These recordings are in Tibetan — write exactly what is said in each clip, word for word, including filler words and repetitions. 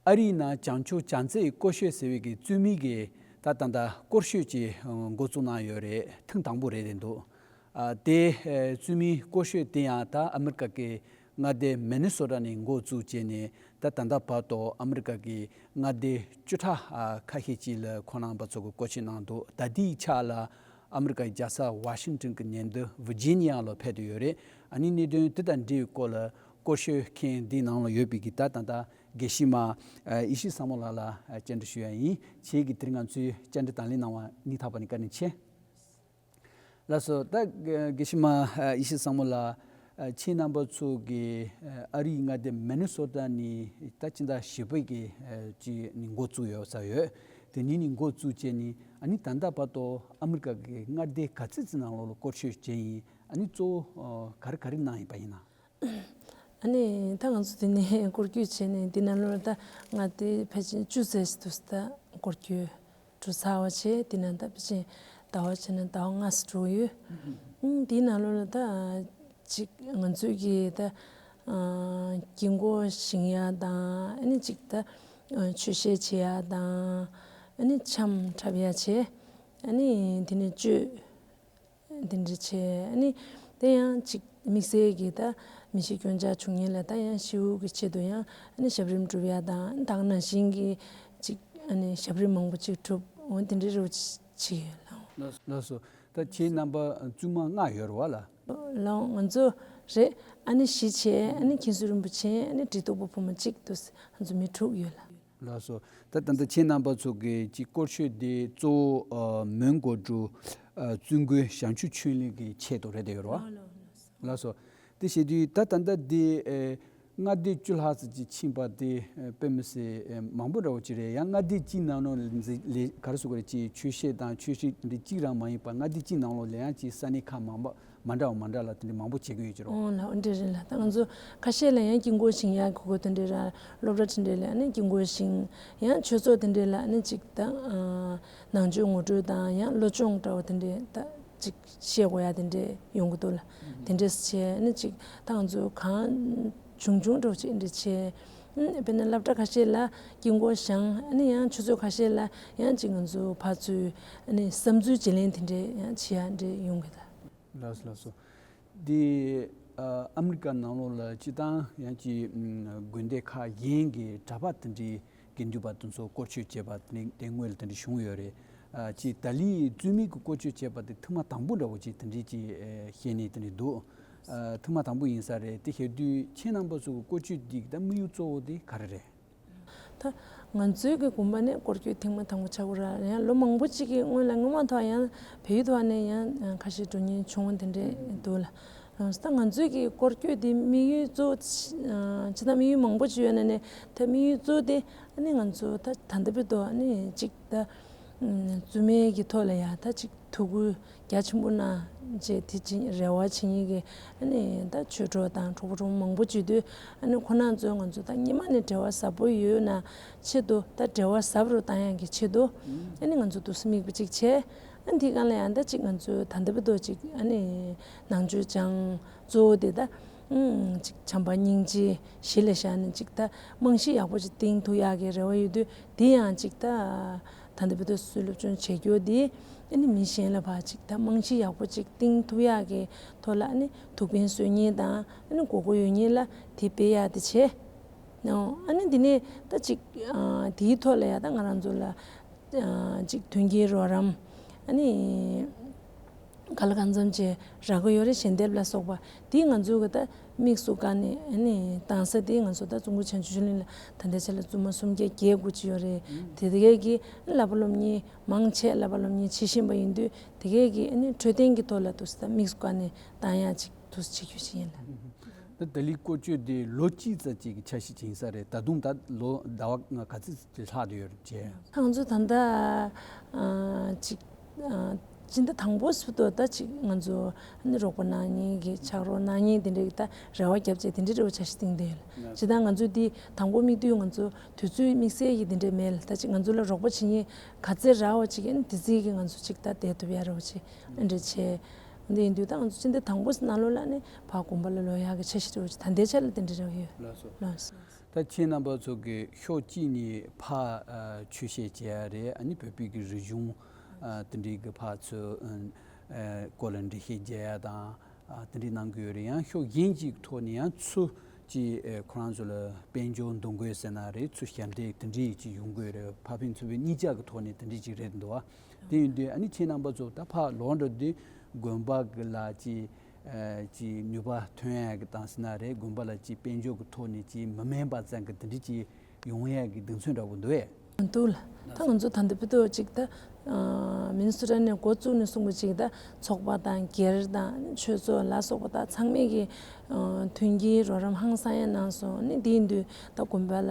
ཨ་རིའི་ནང་བྱང་ཕྱོགས་བྱམས་བརྩེའི་སྐོར་ཤོད་ཟེར་བའི་གི་བཙུན་མའི་གི་ད་ད་ལྟ་སྐོར་ཤོད་ཅིག་འགོ་བཙུགས་གནང་ཡོད་རེད། ཐེངས་དང་པོ་རེད་དེ་འདུག་ཨ་དེ་ཨ་བཙུན་མའི་སྐོར་ཤོད་དེ་ཡང་ད་ཨ་མི་རི་ཀ་གི་མངའ་སྡེ་མི་ནི་སོ་ཊ་ནས་འགོ་བཙུགས་བྱས་ནས་ད་ད་ལྟ་བར་དུ་ཨ་མི་རི་ཀ་གི་མངའ་སྡེ་བཅུ་ཕྲག་ཨ་ཁ་ཤས་ཅིག་ལ་ཁོང་རྣམ་པ་ཚོ་གི་སྐོར་ཤོད་གནང་འདུག་ད་ལྟའི་ཆ་ལ་ཨ་མི་རི་ཀའི་རྒྱལ་ས་ཝ་ཤིང་ཊོན་གྱི་ཉེ་འདབས་ཝི་ཇི་ནི་ཡ་ལ་ཕེབས་བསྡད་ཡོད་རེད། ཨ་ནི་གནད་དོན་དེ་དང་འབྲེལ་བའི་སྐོར་ལ་སྐོར་ཤོད་མཁན་འདིའི་ནང་ལ་ཡོད་པའི་གི་ད་ད་ལྟ་དགེ་བཤེས་མ་ཨ་ཡེ་ཤེས་བཟང་མོ་ལགས་ལ་ཨ་བཅར་འདྲི་ཞུ་ཡ་ཡིན། ཁྱེད་ཀྱིས་དེ་རིང་ང་ཚོའི་བཅར་འདྲི་དང་ལེན་གནང་བ་སྙིང་ཐག་པ་ནས་བཀའ་དྲིན་ཆེ། ལགས་སོ། ད་དགེ་བཤེས་མ་ཨ་ཡེ་ཤེས་བཟང་མོ་ལགས། ཨ་ཁྱེད་རྣམ་པ་ཚོ་གི་ཨ་ཨ་རིའི་མངའ་སྡེ་མི་ནི་སོ་ཊ་ནས་ད་ཕྱི་ཟླ་བཞི་པའི་གི་ཨ་ཅིག་ནས་འགོ་བཙུགས་ཡོད་ས་ཡོད། དེ་ནས་ནས་འགོ་བཙུགས་བྱས་ནས་ཨ་ནི་ད་ལྟ་བར་དུ་ཨ་མི་རི་ཀ་གི་མངའ་སྡེ་ག་ཚོད་ཅིག་ནང་ལོགས་ལ་སྐོར་སྐྱོད་བྱས་ཡིན། ཨ་ནི་གཙོ་བོ་ཨ་ག་རེ་ག་རེ་གནང་ཡིན་པ་ཡིན་ན། ཨ་ནི་ད་ང་ཚོ་དེ་ནས་སྐོར་སྐྱོད་བྱས་ནས་འདི་ནང་ལོགས་ལ་ད་མངའ་སྡེ་ཕལ་ཆེར་བཅུ་ཙམ་ཞིག་འདུག་ད་སྐོར་སྐྱོད་གྲུབ་ཚར་བ་བྱས། དེ་ནང་ད་ཕལ་ཆེར་ཟླ་བ་བྱས་ན་ཟླ་བ་ལྔ་ཙམ་འགྲོ་ཡོད། ཨང་དེའི་ནང་ལོགས་ལ་ད་ཅིག་ང་ཚོས་ཀྱི་ད་ཨ་དཀྱིལ་འཁོར་བཞེངས་ཡ་དང་། ཨ་ནི་ཅིག་ད་ཨ་ཆོས་བཤད་བྱེད་ཡ་དང་། ཨ་ནི་འཆམ་འཁྲབ་ཡ་བྱས། ཨ་ནི་དེ་ནས་གཅོད། དེ་འདྲ་བྱས། ཨ་ནི་དེ་ཡང་ཅིག་དམིགས་བསལ་གྱི་ད་མི་ཤི་སྐྱོན་ཆག་བྱུང་མཁན་ལ་ད་ཡང་ཤི་བོ་གི་ཆེད་དུ་ཡང་ཨ་ནི་ཞབས་རིམ་སྒྲུབ་ཡ་དང་། ད་ག་ནང་བཞིན་གྱི་ཅིག་ཨ་ནི་ཞབས་རིམ་མང་པོ་ཅིག་སྒྲུབ། འོ་དེ་འདྲ་རུ་བྱས་ལགས། ལགས་སོ། ད་ཁྱེད་རྣམ་པ་བཙུན་མ་ལྔ་ཡོད་རེད་བ་ལ། ལགས་ང་ཚོ་རེད། ཨ་ནི་བཞི་བྱས། ཨ་ནི་མཁན་ཟུར་རིན་པོ་ཆེ། ཨ་ནི་འབྲི་སྟོབས་པོ་བུ་མོ་གཅིག་འདུག་ང་ཚོ་མི་དྲུག་ཡོད་ལགས། ལགས་སོ། ད་ད་ལྟ་ཁྱེད་རྣམ་པ་ཚོ་གི་ཅིག་སྐོར་སྐྱོད་འདི་གཙོ་བོ་ཨ་མོན་གྷོ་འབྲུག་ཨ་བཙུན་དགོན་བྱང་ཆུབ་ཆོས་གླིང་གི་ཆེད་དུ་རེད་དེ་ཡོད་རེད་བ། ལགས་སོ། དེ་བྱེད་དུས་ད་ད་ལྟ་འདི་ཨེ་མངའ་སྡེ་བཅུ་ལྷག་ཙམ་ཅིག་ཕྱིན་པ་དེ་ཨེ་དཔེ་མི་སྲིད་ཨེ་མང་པོ་འདྲ་བོ་ཅིག་རེད། ཡང་མངའ་སྡེ་གཅིག་ནང་ལོགས་ལ་ག་རེ་ཟེར་དགོས་རེད། ཅིག་ཆོས་བཤད་དང་ཆོས་ཁྲིད་འདི་གཅིག་རང་མ་ཡིན་པར་མངའ་སྡེ་གཅིག་ནང་ལོགས་ལ་ཡང་ཅིག་ས་གནས་ཁག་མང་པོ་མ་འདྲ་བ་མ་འདྲ་ལ་དེ་འདྲ་མང་པོ་བྱེད་ཀྱི་ཡོད་ཀྱི་རེད། ཨོ་ལགས། འོ་འདྲ་རེད་ལགས། ད་ང་ཚོ་ཁ་ཤས་ལ་ཡང་དཀྱིལ་འཁོར་བཞེངས་ཡག་གི་གོ་སྐབས་དེ་འདྲ་རག་སློབ་གྲྭ་དེ་འདྲ་ལ་ཨ་ནི་དཀྱིལ་འཁོར་བཞེངས། ཡང་ཆོས་ཚོགས་དེ་འདྲ་ལ་ཨ་ནི་ཅིག་ད་ཨ་ནང་ཆོས་ངོ་སྤྲོད་དང་ཡང་བློ་སྦྱོང་འདྲ་བོ་དེ་འདྲ་ད་ཅིག་བཤད་དགོས་ཡ་དེ་འདྲ་ཡོང་གི་འདུག་ལགས། དེ་འདྲ་བྱས་ཨ་ནི་ཅིག་ད་ང་ཚོ་གང་བྱུང་བྱུང་འདྲ་བོ་ཅིག་འདྲ་བྱས། ཨ་དཔེར་ན་སློབ་གྲྭ་ཁ་ཤས་ལ་དཀྱིལ་འཁོར་བཞེངས། ཨ་ནི་ཡང་ཆོས་ཚོགས་ཁ་ཤས་ལ་ཡང་ཅིག་ང་ཚོ་ཕར་ཚུར་ཨ་ནི་བསམ་ཚུལ་བརྗེ་ལེན་དེ་འདྲ་ཡང་བྱེད་ཡ་འདྲ་ཡོང་གི་ད། ལགས་སོ། ལགས་སོ། འདི་ཨ་ཨ་མི་རི་ཀ་ནང་ལོགས་ལ་སྤྱིར་བཏང་ཡང་ཅིག་ཨམ་དགོན་སྡེ་ཁག་གཞན་གྱི་གྲྭ་པ་དེ་འདྲའི་དགེ་འདུན་པ་དེ་ཚོ་སྐོར་སྐྱོད་བྱས་པ་དེ་དེ་སྔོན་ལ་དེ་འདྲ་བྱུང་ཡོད་རེད། ཨ་ཅིག་ད་ལོའི་བཙུན་མའི་གི་སྐོར་སྐྱོད་བྱས་པ་དེ་ཐེངས་མ་དང་པོ་འདྲ་བོ་ཅིག་དེ་འདྲའི་ཅིག་ཨེ་བཤད་ནས་དེ་འདྲ་འདུག་ཨ་ཐེངས་མ་དང་པོ་ཡིན་ས་རེད། དེ་བྱེད་དུས་ཁྱེད་རྣམ་པ་ཚོ་གི་སྐོར་སྐྱོད་འདི་གི་ད་དམིགས་ཡུལ་གཙོ་བོ་དེ་ག་རེ་རེད། ད་ང་ཚོའི་གི་དགོན་པ་ནས་སྐོར་སྐྱོད་ཐེངས་མ་དང་པོ་ཆགས་པ་རེད། ཡང་ལོ་མང་པོ་ཅིག་གི་སྔོན་ལ་སྔོན་མ་ཐོག་ཡང་བལ་ཡུལ་ཐོག་ནས་ཡང་ཁ་ཤས་འགྲོ་མཁན་བྱུང་བ་དེ་འདྲས་འདུག་ལགས། ད་ང་ཚོའི་གི་སྐོར་སྐྱོད་དེ་དམིགས་ཡུལ་གཙོ་བོ་ཅི་ད་དམིགས་ཡུལ་མང་པོ་ཅིག་ཡོད་ན་ནས། ད་དམིགས་ཡུལ་གཙོ་བོ་དེ་ཨ་ནི་ང་ཚོ་ད་ད་ལྟ་བར་དུ་ཨ་ནི་ཅིག་ད་བཙུན་མའི་གི་ཐོག་ལ་ཡང་ད་ཅིག་ཐུགས་ཁུར་རྒྱ་ཆེན་པོ་གནང་བྱས། དེ་ཅིག་རེ་བ་བྱེད་མཁན་གྱི་ཨ་ནི་ད་ཆོས་གྲོགས་དང་གྲོགས་པོ་གྲོགས་མོ་མང་པོ་བྱེད་དུས། ཨ་ནི་ཁོང་རྣམ་ཚོས་ང་ཚོ་ད་སྔོན་མ་ནས་འབྲེལ་བ་ཟབ་པོ་ཡོད་ན་ཆེད་དུ། ད་འབྲེལ་བ་ཟབ་རུ་བཏང་ཡག་གི་ཆེད་དུ་ཨ་ནི་ང་ཚོ་འདུག་སེ་དམིགས་པ་ཅིག་བྱས། ཨ་ནི་དེའི་སྒང་ལ་ཡང་ད་ཅིག་ང་ཚོས་ད་ལྟ་བར་དུ་ཅིག་ཨ་ནི་ནང་ཆོས་སྦྱངས། གཙོ་བོ་དེ་ད་ཨང་ཅིག་བྱམས་པ་སྙིང་རྗེ་གཞི་ལ་བཞག་ནས་ཅིག་ད་རྨང་གཞི་ཡག་པོ་ཅིག་བཏིང་ཐུབ་ཡག་གི་རེ་བ་ཡོད་དུས། དེ་ཡང་ཅིག་ད་ད་ལྟ་བར་དུ་སློབ་སྦྱོང་བྱེད་རྒྱུ་དེ་ཨ་ནི་མི་གཞན་ལ་ཕར་ཅིག་ད་རྨང་གཞི་ཡག་པོ་ཅིག་བཏིང་ཐུབ་ཡག་གི་ཐོག་ལ་ཨ་ནི་ཐུགས་ཕན་གསོས་མཁན་དང་། ཨ་ནི་དགོས་མཁོ་ཡོད་མཁན་ལ་དེ་སྤེལ་ཡག་དེ་བྱས། ཨ་ནི་དེ་ནས་ད་ཅིག་ཨ་དེའི་ཐོག་ལ་ཡང་ད་ང་རང་ཚོ་ལ་ཨ་ཅིག་མཐུན་རྐྱེན་རོགས་རམ། ཨ་ནི་ག་ལ་གང་འཚམ་ཅིག་རག་གི་ཡོད་རེད། ཞལ་འདེབས་ལ་སོགས་པ་དེ་ང་ཚོའི་གི་ད་དམིགས་སུ་བཀར་ནས། ཨ་ནི་བཏང་ས་དེ་ང་ཚོ་ད་ཙོང་ཁུ་བྱང་ཆུབ་ཆོས་གླིང་ལ་ད་ལྟའི་ཆ་ལ་བཙུན་མ་སུམ་བརྒྱ་བརྒྱད་དགུ་ཅིག་ཡོད་རེད། དེ་དེ་གས་ཀྱི་བསླབ་པ་སློབ་གཉེར་མང་ཆེ་བསླབ་པ་སློབ་གཉེར་བྱེད་བཞིན་པ་ཡིན་དུས། དེ་གས་ཀྱི་ཨ་ནི་འཕྲོད་བསྟེན་གྱི་ཐོག་ལ་འདུག་སེ་ད་དམིགས་སུ་བཀར་ནས་བཏང་ཡག་ཅིག་འདུག་སེ་བྱེད་རྒྱུ་ཞིག་ཡིན་ལ། ད་ལྟ་ལོའི་སྐོར་སྐྱོད་འདི་ལོ་གཅིག་ཙམ་ཅིག་གི་འཆར་གཞི་ཅིག་ཡིན་ས་རེད། ད་དུང་ད་ལོ་ཟླ་བ་ག་ཚོད་ཅིག་ལྷག་བསྡད་ཡོད་རེད་ཅེས། ང་ཚོ་ད་ལྟ་ཨ་ཅིག་ཨ་སྤྱི་ཟླ་དང་པོ་ཚུད་དུས་ད་ཅིག་ང་ཚོ་ཨ་ནི་རོགས་པ་གནང་མཁན་གྱི་ཕྱག་རོགས་གནང་མཁན་དེ་འདྲ་གི་ད་རེ་བ་བརྒྱབ་བྱས་དེ་འདྲའི་འདྲ་བོ་འཆར་གཞི་བཏིང་བསྡད་ཡོད་ལ། ཇི་ལྟར་ང་ཚོས་འདི་དང་པོ་དམིགས་དུས་ང་ཚོ་དུས་ཚོད་དམིགས་བསལ་གྱི་དེ་འདྲ་མེད་ལ། ད་ཅིག་ང་ཚོ་ལ་རོགས་པ་བྱེད་མཁན་ག་ཚད་རག་པ་ཅིག་ཨ་ནི་དེ་ཚད་ཀྱི་ང་ཚོ་ཅིག་ད་བསྡད་ཐུབ་ཡ་འདྲ་བོ་ཅིག་ཨ་འདྲ་བྱས། འདི་ཡིན་དུས་ད་ང་ཚོ་སྤྱི་ཟླ་དང་པོ་ནང་ལོགས་ལ་ནི་ཕར་དགོན་པ་ལ་ལོག་ཡག་གི་འཆར་གཞི་འདྲ་བོ་ཅིག་ད་ལྟའི་ཆ་ལ་དེ་འདྲ་རེ་ཡོད། ལགས་སོ། ལགས་སོ། ད་ཁྱེད་རྣམ་པ་ཚོ་གི་ཕྱོགས་གཅིག་ནས་ཕར་ཨ་ཆོས་བཤད་བྱེད་ཡ་རེད། ཨ་ནི་བོད་པའི་གི་རིག་གཞུང་ཨ་དེ་འདྲའི་གི་ཕར་ཚུར་ཨ་སྐོར་ལ་འགྲེལ་བཤད་བརྒྱབ་ཡ་དང་། ཨ་དེ་འདྲའི་གནང་གི་ཡོད་རེད། ཡང་ཕྱོགས་གཞན་གཅིག་ཐོག་ནས་ཡང་ཚུར་ཅིག་ཨ་ཁོ་རང་ཚོ་ལ་དཔལ་འབྱོར་འདུ་འགོད་ཟེར་ན་རེད། ཚུར་ཞབས་འདེགས་དེ་འདྲའི་ཅིག་ཡོང་གི་ཡོད་རེད། ཕར་ཕན་ཚུར་ཕན་གཉིས་ཆ་གི་ཐོག་ནས་དེ་འདྲའི་ཅིག་རེད་འདུག་ཨ། དེ་ཡིན་དུས་ཨ་ནི་ཁྱེད་རྣམ་པ་ཚོ་ད་ཕར་ལོག་འགྲོ་དུས་དགོན་པ་གི་ལ་ཅིག་ཨ་ཅིག་ནུས་པ་ཐོན་ཡ་གི་དང་ཟེར་ན་རེད། དགོན་པ་ལ་ཅིག་དཔལ་འབྱོར་གི་ཐོག་ནས་ཅིག་མི་དམན་པ་ཙམ་གི་དེ་འདྲའི་ཅིག་ཡོང་ཡ་གི་གདེང་ཚོད་འདྲ་བོ་འདུག་ཨེ། འདུག་ལ། ད་ང་ཚོ་ད་ལྟ་བར་དུ་ཅིག་ད་ཨ་མི་ནི་སོ་ཊ་ནས་འགོ་བཙུགས་ནས་གསུངས་པ་ཅིག་ད་ཚོགས་པ་དང་སྒེར་དང་ཆོས་ཚོགས་ལ་སོགས་པ་དང་ཚང་མས་ཀྱི་ཨ་མཐུན་རྐྱེན་རོགས་རམ་ཧང་སང་ཡང་གནང་སོང་། ནི་འདི་ཡིན་དུས་ད་དགོན་པ་ལ་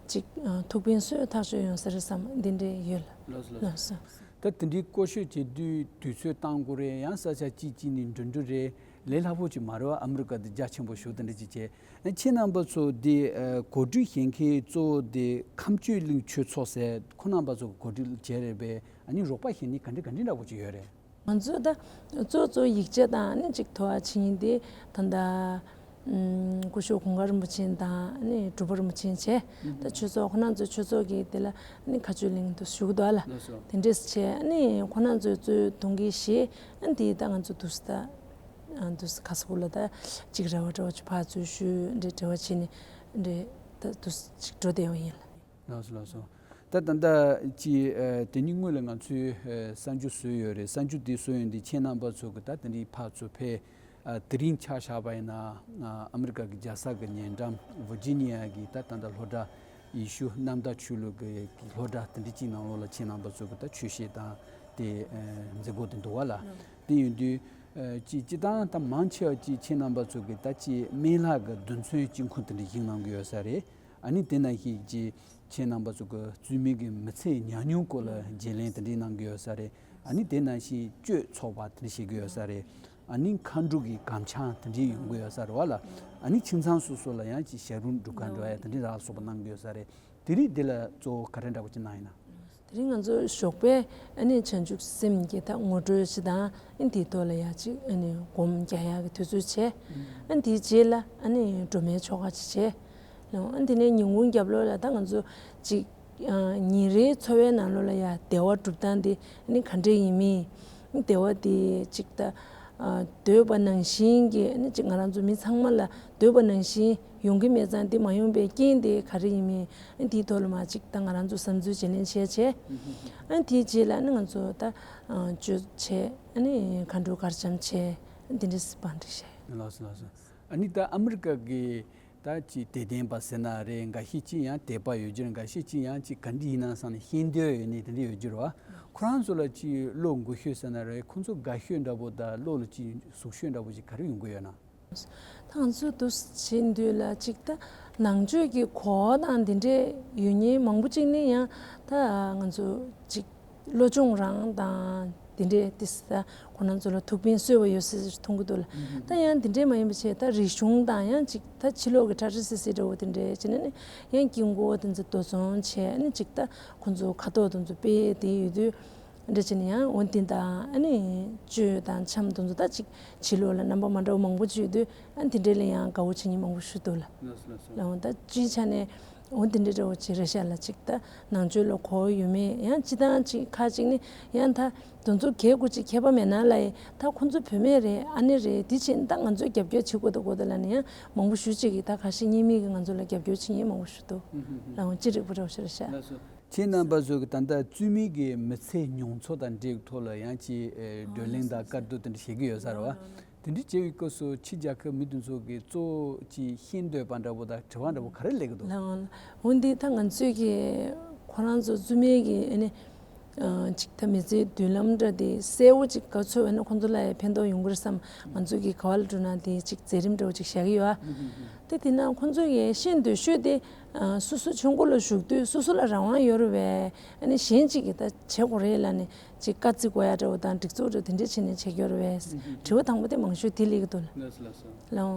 ཅིག་ཨ་ཐུགས་ཕན་གསོས་ཐག་ཆོད་ཡོང་ས་རེད་བསམ་འདི་འདྲ་ཡོད་ལ། ལགས་སོ། ལགས་སོ། ད་དེ་འདྲའི་སྐོར་ཤོད་བྱེད་དུས་དུས་ཚོད་བཏང་དགོས་རེད། ཡང་ས་ཆ་གཅིག་གཅིག་ནས་འགྲོ་འགྲོ་རེད། ལས་སླ་པོ་ཅིག་མ་རེད་བ། ཨ་མི་རི་ཀ་དེ་རྒྱ་ཆེན་པོ་ཞིག་དེ་འདྲ་ཅིག་བྱས། ཨ་ཁྱེད་རྣམ་པ་ཚོ་དེ་ཨ་གོ་སྒྲིག་བྱེད་མཁན་གཙོ་བོ་དེ་ཁམས་ཆོས་གླིང་ཆོས་ཚོགས་ཟེར་ཁོ་རྣམ་པ་ཚོ་གོ་སྒྲིག་བྱས་རེད་པས། ཨ་ནི་རོགས་པ་བྱེད་ནི་ག་འདྲ་ག་འདྲ་འདྲ་པོ་ཅིག་ཡོད་རེད། ང་ཚོས་ད་གཙོ་གཙོ་ཡིག་ཆ་དང་ཨ་ནི་ཅིག་ཐོ་བ་ཕྱིན་ཡིན་དེ་ད་ལྟ་ཨུམ་སྐུ་ཞབས་གུང་དཀར་རིན་པོ་ཆེ་དང་ཨ་ནི་འབྲུག་པ་རིན་པོ་ཆེ་བྱས། ད་ཆོས་ཚོགས་ཁོ་རང་ཚོའི་ཆོས་ཚོགས་ཀྱི་དེ་ལ་ཨ་ནི་མཁའ་སྤྱོད་གླིང་དུ་བཞུགས་འདུག་ལ། ལགས་སོ། དེ་འདྲས་བྱས་ཨ་ནི་ཁོ་རང་ཚོའི་གཙོས་གཏོང་གི་ཞེས་ཨ་ནི་དེ་ད་ང་ཚོ་དུས་ད་དུས་ཁ་སུ་ལ་ད་ཅིག་རེ་བ་འདྲ་བོ་ཅིག་ཕར་ཚུར་ཞུས་འདྲ་འབྲེལ་བ་བྱས་ནས་འདྲ་ད་དུས་ཅིག་འགྲོ་བསྡད་ཡོད་ཡིན་ལ། ལགས་སོ། ལགས་སོ། ད་ད་ལྟ་ཅི་ཨ་དེ་ནི་སྔོན་ལ་ང་ཚོས་ཨ་གསར་འགྱུར་བཟོས་ཡོད་རེད། གསར་འགྱུར་དེ་བཟོས་ཡོད་འདི་ཁྱེད་རྣམ་པ་ཚོ་གི་ད་དེ་འདྲའི་ཕར་ཚུར་ཕེབས། ཨ་དེ་རིང་ཆ་བཞག་པ་ཡིན་ན་ཨ་ཨ་མི་རི་ཀ་གི་རྒྱལ་ས་གི་ཉེ་འགྲམ་ཝི་ཇི་ནི་ཡ་གི་ད་ད་ལྟ་སློབ་གྲྭ་ཡེ་ཤུ་གནམ་བདག་ཆོས་ལུགས་ཀྱི་སློབ་གྲྭ་དེ་འདྲ་གཅིག་ནང་ལོགས་ལ་ཁྱེད་རྣམ་པ་ཚོ་གི་ད་ཆོས་བཤད་དང་དེ་ཨ་མཛད་སྒོ་དེ་འདུག་བ་ལ། དེ་ཡིན་དུས་ཨ་ཅི་སྤྱི་བཏང་ད་མང་ཆེ་བ་ཅི་ཁྱེད་རྣམ་པ་ཚོ་གི་ད་ཅི་སྨན་བླ་གི་རྡུལ་ཚོན་གཅིག་མཁོ་དེ་འདྲ་ཞིག་གནང་གི་ཡོད་ས་རེད། ཨ་ནི་དེ་ནང་བཞིན་ཅི་ཁྱེད་རྣམ་པ་ཚོ་གི་བཙུན་མའི་གི་མི་ཚེ་ཉམས་མྱོང་སྐོར་ལ་བརྗེ་ལེན་དེ་འདྲ་གནང་གི་ཡོད་ས་རེད། ཨ་ནི་དེ་ནང་བཞིན་གཅོད་ཚོགས་པ་དེ་འདྲ་བྱེད་ཀྱི་ཡོད་ས་རེད། ཨ་ནི་མཁའ་འགྲོ་གི་སྒམ་ཆང་དེ་འདྲ་ཡོང་གི་ཡོད་ས་རེད་བ་ལ། ཨ་ནི་ཁྱིམ་ཚང་སོ་སོ་ལ་ཡང་ཅི་ཞབས་བྲོ་སྒྲུབ་གར་འགྲོ་ཡ་དེ་འདྲ་ལ་སོགས་པ་གནང་གི་ཡོད་ས་རེད། དེ་རིང་འདི་ལ་གཙོ་བོ་ག་རེ་འདྲ་པོ་ཅིག་གནང་ཡིན་ན། དེ་རིང་ང་ཚོ་ཞོགས་པའི་ཨ་ནི་བྱང་ཆུབ་སེམས་ཀྱི་ད་ངོ་སྤྲོད་ཅིག་དང་ཨ་ནི་དེའི་ཐོག་ལ་ཡ་ཅིག་ཨ་ནི་སྒོམ་རྒྱག་ཡ་གི་དུས་ཚོད་བྱས། ཨ་ནི་དེའི་རྗེས་ལ་ཨ་ནི་སྒྲོལ་མའི་ཆོ་ག་ཅིག་བྱས། ཨ་ནི་དེ་ནས་ཉིན་གུང་རྒྱབ་ལོགས་ལ་ད་ང་ཚོ་ཅིག་ཨ་ཉིན་རེའི་འཚོ་བའི་ནང་ལོགས་ལ་ཡ་བདེ་བ་སྒྲུབ་སྟངས་དེ་ཨ་ནི་ག་འདྲས་ཡིན་མིན། བདེ་བ་དེ་ཅིག་ད་ཨ་འདོད་པ་ནང་བཞིན་གྱི་ཨ་ནི་ཅིག་ང་རང་ཚོ་མི་ཚང་མ་ལ་འདོད་པ་ནང་བཞིན་ཡོང་གི་མེད་ཙང་དེ་མ་ཡོང་པའི་རྐྱེན་དེ་ག་རེ་ཡིན་མིན། ཨ་ནི་དེའི་ཐོག་ལ་མ་ཅིག་ད་ང་རང་ཚོ་བསམ་ཚུལ་བརྗེ་ལེན་བྱས་བྱས། ཨ་ནི་དེའི་རྗེས་ལ་ཨ་ནི་ང་ཚོ་ད་ཨ་གཅོད་བྱས། ཨ་ནི་མཁའ་འགྲོ་གར་འཆམ་བྱས། ཨ་ནི་དེ་འདྲས་བང་སྒྲིག་བྱས། ལགས་སོ། ལགས་སོ། ཨ་ནི་ད་ཨ་མི་རི་ཀ་གི་ད་ཅིག་དད་ལྡན་པ་ཟེར་ན་རེད། འགའ་ཤས་ཅིག་ཡང་དད་པ་ཡོད་ཀྱི་རེད། འགའ་ཤས་ཅིག་ཡང་ཅིག་ག་འདྲ་ཡིན་ན་བསམ་ནས་ཤེས་འདོད་ཡོད་ནི་དེ་འདྲ་ཡོད་ཀྱི་རེད་བ། ཁོ་རང་ཚོ་ལ་ཅིག་བློ་འགུལ་ཤོས་ཟེར་ན་རེད། ཁོ་ཚོ་དགའ་ཤོས་འདྲ་པོ་དང་བློ་ལ་ཅིག་ཟུག་ཤོས་འདྲ་པོ་ཅིག་ག་རེ་ཡོང་གི་ཡོད་ན། ད་ང་ཚོ་འདུག་བྱེད་དུས་ལ་ཅིག་ད་ནང་ཆོས་ཀྱི་གོ་བ་དང་འདི་འདྲས་ཡོད་མཁན་མང་པོ་ཅིག་ནི་ཡང་ད་ང་ཚོ་ཅིག་བློ་སྦྱོང་རང་དང་འདི་འདྲས་ཏིས་ད་ཁོ་རང་ཚོ་ལ་ཐུགས་ཕན་གསོས་པ་ཡོད་ཟེར་མཐོང་གི་འདུག་ལ། ད་ཡང་འདི་འདྲས་མ་ཡིན་པ་བྱས་ད་རིག་གཞུང་དང་ཡང་ཅིག་ད་ཕྱི་ལོགས་ཀྱི་ཁྲ་ཁྲི་སི་སི་འདྲ་བོ་དེ་འདྲས་བྱས་ནས་ནི་ཡང་དཀྱིལ་འཁོར་དེ་ཚོ་རྡོ་ཚོང་བྱས་ནི་ཅིག་ད་ཁོ་ཚོ་ཁ་དོག་དེ་ཚོ་དཔེ་དེ་ཡོད་དུས། འདྲ་བྱས་ནས་ཡང་འོ་འདི་དང་ཨ་ནི་གཅོད་དང་འཆམ་དེ་ཚོ་ད་ཅིག་ཕྱི་ལོགས་ལ་རྣམ་པ་མ་འདྲ་བ་མང་པོ་ཅིག་ཡོད་དུས་ཨ་འདི་འདྲས་ལ་ཡང་དགའ་བོ་བྱེད་མཁན་མང་པོ་ཞིག་འདུག་ལ། ལགས་སོ། ལགས་སོ། ལའང་ད་སྤྱིའི་ཆ་ནས་འོ་འདི་འདྲས་འདྲ་བོ་ཅིག་རེད་ཤག་ལ། ཅིག་ད་ནང་ཆོས་ལ་གོ་བ་ཡོད་མེད་ཡང་སྤྱི་བཏང་ཅིག་ཁ་ཅིག་ནི་ཡང་ད་དེ་ཚོ་གས་དགུ་ཅིག་མཁས་པ་མེད་ན་ལ་ཡི་ད་ཁོ་ཚོ་བུད་མེད་རེད། ཨ་ནི་རེད། འདི་བྱས་ནས་ད་ང་ཚོས་རྒྱབ་སྐྱོར་བྱེད་དགོས་ད་དགོས་ད་ལ་ནི་ཡང་མང་པོ་ཞེ་ཅིག་གིས་ད་ཁ་ཞེ་གཉིས་མེད་ཀྱིས་ང་ཚོ་ལ་རྒྱབ་སྐྱོར་བྱེད་མཁན་མང་པོ་ཞིག་འདུག་ལའང་ཅི་རིགས་པ་འདྲ་བོ་ཞིག་རེད་ཤག་ལགས་སོ། ཁྱེད་རྣམ་པ་ཚོ་གི་ད་ལྟ་བཙུན་མའི་གི་མི་ཚེ་མྱོང་ཚོར་དང་འབྲེལ་ཐོག་ལ་ཡང་ཅིག་ཨེ་བགྲོ་གླེང་དང་བཀའ་བསྡུར་དེ་འདྲ་བྱེད་ཀྱི་ཡོད་ས་རེད་བ། དེ་འདྲ་བྱེད་པའི་སྐབས་སུ་ཕྱི་རྒྱལ་ཁབ་མི་དེ་ཚོ་གི་གཙོ་བོ་ཅིག་ཤེས་འདོད་པ་འདྲ་པོ་དང་དྲི་བ་འདྲ་པོ་ག་རེ་སླེབས་ཀྱི་འདུག་ལའང་འོན་ཏེ་ད་ང་ཚོས་ཀྱི་ཁོ་རང་ཚོ་བཙུན་མའི་གི་ཨེ་ནི་ཨ་ཅིག་ད་མི་ཚེའི་མདུན་ལམ་འདྲ་དེ་གསལ་བོ་ཅིག་ག་ཚོད་ཡོད་ན་ཁོང་ཚོ་ལ་ཡང་ཕན་ཐོགས་ཡོང་གི་རེད་བསམ། ང་ཚོ་གི་ག་བ་ལ་འགྲོ་ན་དེ་ཅིག་མཛད་རིམ་འདྲ་བོ་ཅིག་བཞག་གི་ཡོད་ཨ། དེ་དེ་ན་ཁོང་ཚོ་ཡང་ཤེས་འདོད་ཤོས་དེ་ཨ་སོ་སོ་ཆོས་འཁོར་ལ་ཞུགས་དུས་སོ་སོ་ལ་རང་དབང་ཡོད་རེད་བས། ཨ་ནི་གཞན་གཅིག་གིས་ད་བྱེད་དགོས་རེད་ལབ་ནས་ཅིག་བཀའ་བརྩི་དགོས་ཡ་འདྲ་བོ་དང་སྒྲིག་འཛུགས་འདྲ་བོ་དེ་འདྲས་བྱས་ནས་བྱེད་ཀྱི་ཡོད་རེད་བས། དྲི་བ་དང་པོ་དེ་མང་ཤོས་དེ་སླེབས་ཀྱི་འདུག་ལ། ལགས་སོ། ལགས་སོ། ལའང་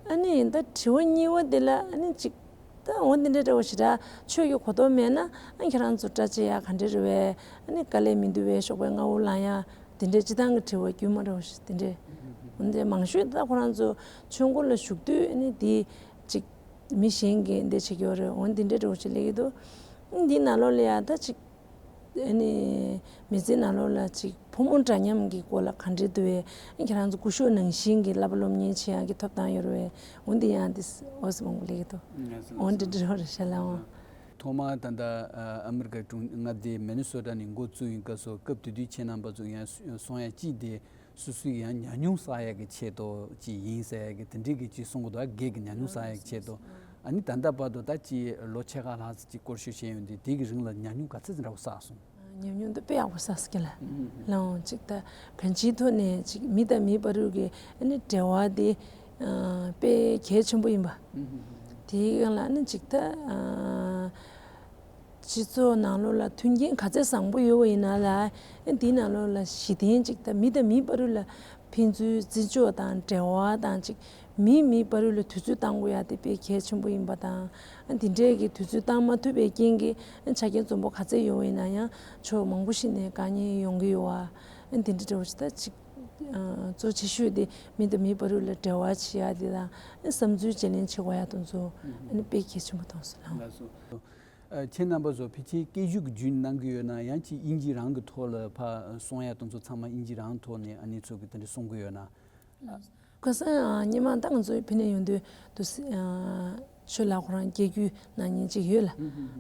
ཨ་ནི་ད་དྲི་བ་གཉིས་པ་དེ་ལ་ཨ་ནི་ཅིག་ད་འོ་འདི་འདྲ་འདྲ་བོ་ཞེ་དྲག་ཆོས་ཀྱི་གོ་རྟོགས་མེད་ན་ཨ་ཁྱེད་རང་ཚོ་སྐྲ་བྱེད་ཡ་ག་འདྲ་རེད་བས། ཨ་ནི་དཀའ་ལས་མི་འདུག་བས། ཞོགས་པའི་སྔ་པོ་ལངས་ཡ་ དེ་འདྲའི་སྤྱི་བཏང་གི་དྲི་བ་རྒྱུས་མ་འདྲ་བོ་ཞིག་དེ་འདྲའི། འོན་ཏེ་མང་ཤོས་ད་ཁོ་རང་ཚོ་ཆོས་འཁོར་ལ་ཞུགས་དུས་ཨ་ནི་དེ་ཅིག་མི་གཞན་གྱིས་འདི་བྱེད་ཀྱི་ཡོད་རེད། འོན་དེ་འདྲའི་འདྲ་བོ་ཞིག་སླེབས་ཀྱི་འདུག་འདི་ནང་ལོགས་ལ་ཡ་ད་ཅིག་ཨ་ནི་མི་ཚེ་ནང་ལོགས་ལ་ཅིག་ཕོ་མོ་འདྲ་མཉམ་གྱི་སྐོར་ལ་ག་འདྲའི་འདུག་བས། ཁྱེད་རང་ཚོ་སྐུ་ཞབས་ནང་བཞིན་གྱི་བསླབ་པ་སློབ་གཉེར་བྱེད་ཡག་གི་ཐོབ་ཐང་ཡོད་རེད་བས། འོན་ཏེ་ཡང་འདི་འོ་ཙམ་མང་པོ་སླེབས་ཀྱི་འདུག་འོན་ཏེ་འདྲི་བར་ཤ་ལ་འོང་། ཐོག་མར་ད་ལྟ་ཨ་མི་རི་ཀའི་ཀྲུང་མངའ་སྡེ་མི་ནི་སོ་ཊ་ནས་འགོ་བཙུགས་ཡིན་སྐབས་སུ་སྐབས་དེ་དུས་ཁྱེད་རྣམ་པ་ཚོ་ཡང་གསུང་ཡ་གཅིག་དེ་སོ་སོའི་ཡང་ཉམས་མྱོང་བསགས་ཡ་གི་ཆེད་དུ་ཅིག་ཡིན་ཟེར་ཡ་གི་དེ་འདྲའི་གི་ཅིག་གསུང་གི་འདུག་སྒེར་གྱི་ཉམས་མྱོང་བསགས་ཡ་གི་ཆེད་དུ། ཨ་ནི་ད་ལྟ་བར་དུ་ད་ཅིག་ལོ་ཕྱེད་ཀ་ལྷག་ཙམ་ཅིག་སྐོར་ཞིབ་བྱས་ཡོང་དུས་དེ་གི་རིང་ལ་ཉམས་མྱོང་ག་ཚད་ཙམ་འདྲ་བོ་བསགས་སོང་། ཉམས་མྱོང་དེ་དཔེ་ཡག་པོ་བསགས་ཀྱི་ལ། ལའང་ཅིག་ད་གང་ཅིའི་ཐོག་ནས་ཅིག་མི་དང་མི་བར་དུ་གི་ཨ་ནི་འབྲེལ་བ་དེ་ཨ་དཔེ་གལ་ཆེན་པོ་ཡིན་པ། དེའི་སྒང་ལ་ཨ་ནི་ཅིག་ད་ཨ་སྤྱི་ཚོགས་ནང་ལོགས་ལ་མཐུན་རྐྱེན་ག་ཚད་བཟང་པོ་ཡོད་པ་ཡིན་ན་ལ་ཨ་དེའི་ནང་ལོགས་ལ་གཞི་རྟེན་ཅིག་ད་མི་དང་མི་བར་དུ་ལ་ཕན་ཚུན་བརྩི་འཇོག་དང་འབྲེལ་བ་དང་ཅིག་མིས་མིའི་བར་ལ་དུས་ཚོད་བཏང་དགོས་ཡ་དེ་དཔེ་གལ་ཆེན་པོ་ཡིན་པ་དང་། ཨ་འདི་འདྲའི་གི་དུས་ཚོད་བཏང་མ་ཐུབ་པའི་རྐྱེན་གྱིས་ཨ་ཆ་རྐྱེན་འཛོམས་པོ་ག་ཚད་ཡོད་པ་ཡིན་ན་ཡང་ཕྱོགས་མང་པོ་ཞིག་ནས་དཀའ་ངལ་ཡོང་གི་ཡོད་པ། ཨ་འདི་འདྲ་འདྲ་བོ་ཞིག་ད་ཅིག་ཨ་གཙོ་ཆེ་ཤོས་དེ་མི་དང་མིའི་བར་ལ་འབྲེལ་བ་བྱེད་ཡ་དེ་དང་ཨ་བསམ་ཚུལ་བརྗེ་ལེན་བྱེད་དགོས་ཡ་དེ་ཚོ་ཨ་ནི་དཔེ་གལ་ཆེན་པོ་མཐོང་སོང་ལགས། ལགས་སོ། ཨ་ཁྱེད་རྣམ་པ་ཚོ་ཕལ་ཆེར་སྐད་ཤུགས་ཀྱི་བརྒྱུད་གནང་གི་ཡོད་ན་ཡང་ཅིག་དབྱིན་ཇི་རང་གི་ཐོག་ལ་ཕར་གསུང་ཡ་དེ་ཚོ་ཚང་མ་དབྱིན་ཇི་རང་ཐོག་ནས་ཨ་ནི་ཚོ་གི་དེ་འདྲ་གསུང་གི་ཡོད་ན། ཁ་སང་ཨ་སྔོན་མ་ད་ང་ཚོའི་ཕ་ནས་ཡོང་དུས་དུ་སི་ཨ་ཆོས་ལགས་ཁོ་རང་སྐད་སྒྱུར་གནང་མཁན་ཅིག་ཡོད་ལ།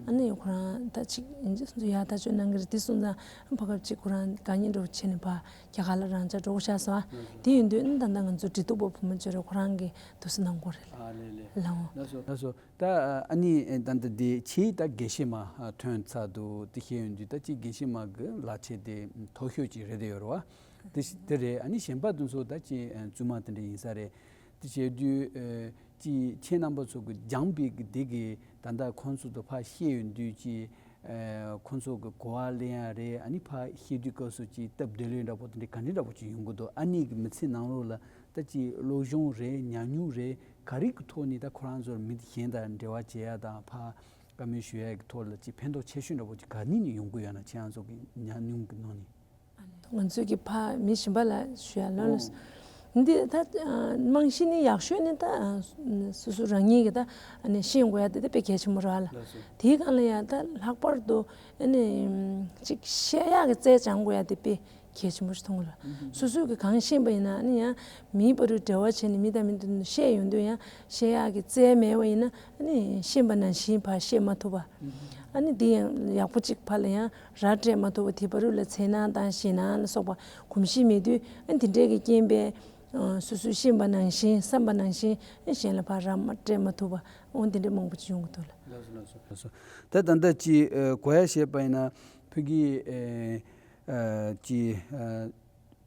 ཨ་ནི་ཁོ་རང་ད་ཅིག་ཡིན་གཅིག་སོང་ཙང་ཡག་ཐག་ཆོད་གནང་གི་རེད། དེ་སོང་ཙང་ཕ་སྐབས་ཅིག་ཁོ་རང་དགའ་ཉེ་འདྲ་བོ་བྱས་ནས་ཕར་རྒྱ་གར་ལ་རང་འཇགས་འགྲོ་དགོས་ཤག་སོང་ཨ། དེ་ཡིན་དུས་ཨ་ནི་ད་ལྟ་ང་ཚོ་འབྲི་ཐུབ་པ་བུ་མོ་ཅོ་རེ་ཁོ་རང་གིས་དུ་སི་གནང་དགོས་རེད་ལ། ཨ་ལེ་ལེ། ལའོ། ལགས་སོ་ལགས་སོ། ད་ཨ་ནི་ད་ལྟ་དེ་ཆེས་ད་དགེ་བཤེས་མ་ཐོན་ཚར་འདུག་དེ་བཤད་ཡོང་དུས་ད་ཅིག་དགེ་བཤེས་མ་གི་ལག་ཁྱེར་དེ་མཐོ་ཤོས་ཅིག་རེད་དེ་ཡོད་རེད་བ། དེ་དེ་རེད། ཨ་ནི་གཞན་པ་དེ་ཚོ་ད་ཅི་བཙུན་མ་དེ་འདྲ་ཡིན་ས་རེད། དེ་བྱས་དུས་ཨ་ཅི་ཁྱེད་རྣམ་པ་ཚོ་གི་སྦྱངས་པའི་གི་དེ་གི་ད་ལྟ་ཁོང་ཚོ་དང་ཕར་བཤད་ཡོང་དུས་ཅི་ཨ་ཁོང་ཚོ་གི་གོ་བ་ལེན་ཡ་རེད། ཨ་ནི་ཕར་བཤད་དུས་སྐབས་སུ་ཅི་སྟབས་བདེ་ལོས་འདྲ་པོ་དེ་འདྲ་ག་འདྲ་འདྲ་པོ་ཅིག་ཡོང་གི་འདུག་ཨ་ནི་གི་མི་ཚེ་ནང་ལོགས་ལ་ད་ཅི་སློབ་སྦྱོང་རེད། ཉམས་མྱོང་རེད། ག་རེ་གི་ཐོག་ནས་ད་ཁོ་རང་ཚོར་མི་གཞན་དང་འབྲེལ་བ་བྱེད་ཡ་དང་ཕར་བཀའ་མོལ་ཞུ་ཡ་གི་ཐོག་ལ་ཅི་ཕན་ཐོགས་ཆེ་ཤོས་འདྲ་པོ་ཅི་ག་ནས་ནས་ཡོང་གི་ཡོད་ན། ཁྱེད་རང་ཚོ་གི་ཉམས་མྱོང་གི་ནང་ནས། ང་ཚོས་ཀྱི་ཕ་མི་གཞན་པ་ལ་ཞུ་ཡ་ལོ་ལ། འདི་ད་རྨང་གཞི་ནི་ཡག་ཤོས་ནི་ད་སོ་སོ་རང་ཉིད་ཀྱི་ད་ཤེས་དགོས་ཡ་དེ་ད་དཔེ་གལ་ཆེན་པོ་རེད་ལ། དེའི་སྒང་ལ་ཡ་ད་ལྷག་པར་དུ་ཅིག་བཤད་ཡག་གི་རྩལ་སྦྱང་དགོས་ཡ་དེ་དཔེ་གལ་ཆེན་པོ་ཞིག་མཐོང་གི་ལ། སོ་སོས་ཀྱི་གང་ཤེས་པ་ཡིན་ན་ནི་ཡང་མིའི་བར་དུ་འབྲེལ་བ་བྱས་ནས་མི་དང་མི་དེ་ཚོ་བཤད་ཡོང་དུས་ཡང་བཤད་ཡག་གི་རྩལ་མེད་པ་ཡིན་ན་ནི་ཤེས་པ་ནང་བཞིན་ཕར་བཤད་མ་ཐུབ་པ། ཨ་ནི་འདི་ཡང་ཡག་པོ་ཅིག་ཕར་ལ་ཡང་ར་སྤྲད་མ་ཐུབ་པ། དེ་བར་དུ་ལ་འཚེར་སྣང་དང་ཞེད་སྣང་ལ་སོགས་པ་གོམས་གཤིས་མེད་དུས་ཨ་ནི་དེ་འདྲས་ཀྱི་རྐྱེན་པས་སོ་སོས་ཤེས་པ་ནང་བཞིན་བསམ་པ་ནང་བཞིན་གཞན་ལ་ཕར་ར་མ་སྤྲད་མ་ཐུབ་པ་འོ་འདི་འདྲས་མང་པོ་ཅིག་ཡོང་གི་འདུག་ལ། ལགས་སོ་ལགས་སོ་ལགས་སོ། ད་ད་ལྟ་ཅི་གོ་ཡ་བཤད་པ་ཡིན་ན་ཕ་གི་ཅི།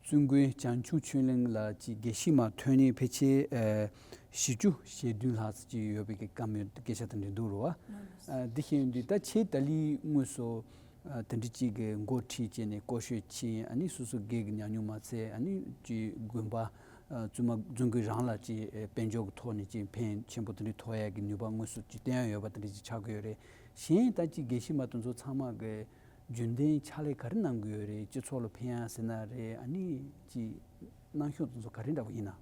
བཙུན་དགོན་བྱང་ཆུབ་ཆོས་གླིང་ལ་ཅིག་དགེ་བཤེས་མ་ཐོན་ནས་ཕལ་ཆེར་ཨ་བཞི་བཅུ་ཞེ་བདུན་ལྷག་ཙམ་ཅིག་ཡོད་པའི་གི་བཀའ་མོལ་སྐད་ཆ་དེ་འདྲ་འདུག་རེད་བ། ཨ་འདི་བཤད་ཡོང་དུས་ད་ཁྱེད་ད་ལི་དངོས་སུ་ཨ་དེ་འདྲ་ཅིག་གི་འགོ་ཁྲིད་བྱས་ནས་སྐོར་ཞོད་ཕྱིན། ཨ་ནི་སོ་སོ་སྒེར་གྱི་ཉམས་མྱོང་མ་ཚད་ཨ་ནི་ཅིག་དགོན་པ་ཨ་བཙུན་མ་བཙུན་དགོན་རང་ལ་ཅིག་ཨ་དཔལ་འབྱོར་གྱི་ཐོག་ནས་ཅིག་ཕན་ཆེན་པོ་དེ་འདྲ་ཐོགས་ཡ་གི་ནུས་པ་དངོས་སུ་ཅིག་བསྟན་ཡ་ཡོད་པ་དེ་འདྲ་ཅིག་ཆགས་ཀྱི་ཡོད་རེད། གཞན་ད་ཅིག་དགེ་བཤེས་མ་དེ་ཚོ་ཚང་མ་གི་རྒྱུན་ལྡན་ཕྱག་ལས་ག་རེ་གནང་གི་ཡོད་རེད། སྤྱི་ཚོགས་ལ་ཕན་ཡག་ཟེར་ན་རེད། ཨ་ནི་ཅི་གནང་ཕྱོགས་དེ་ཚོ་ག་རེ་འདྲ་པོ་ཡིན་ན།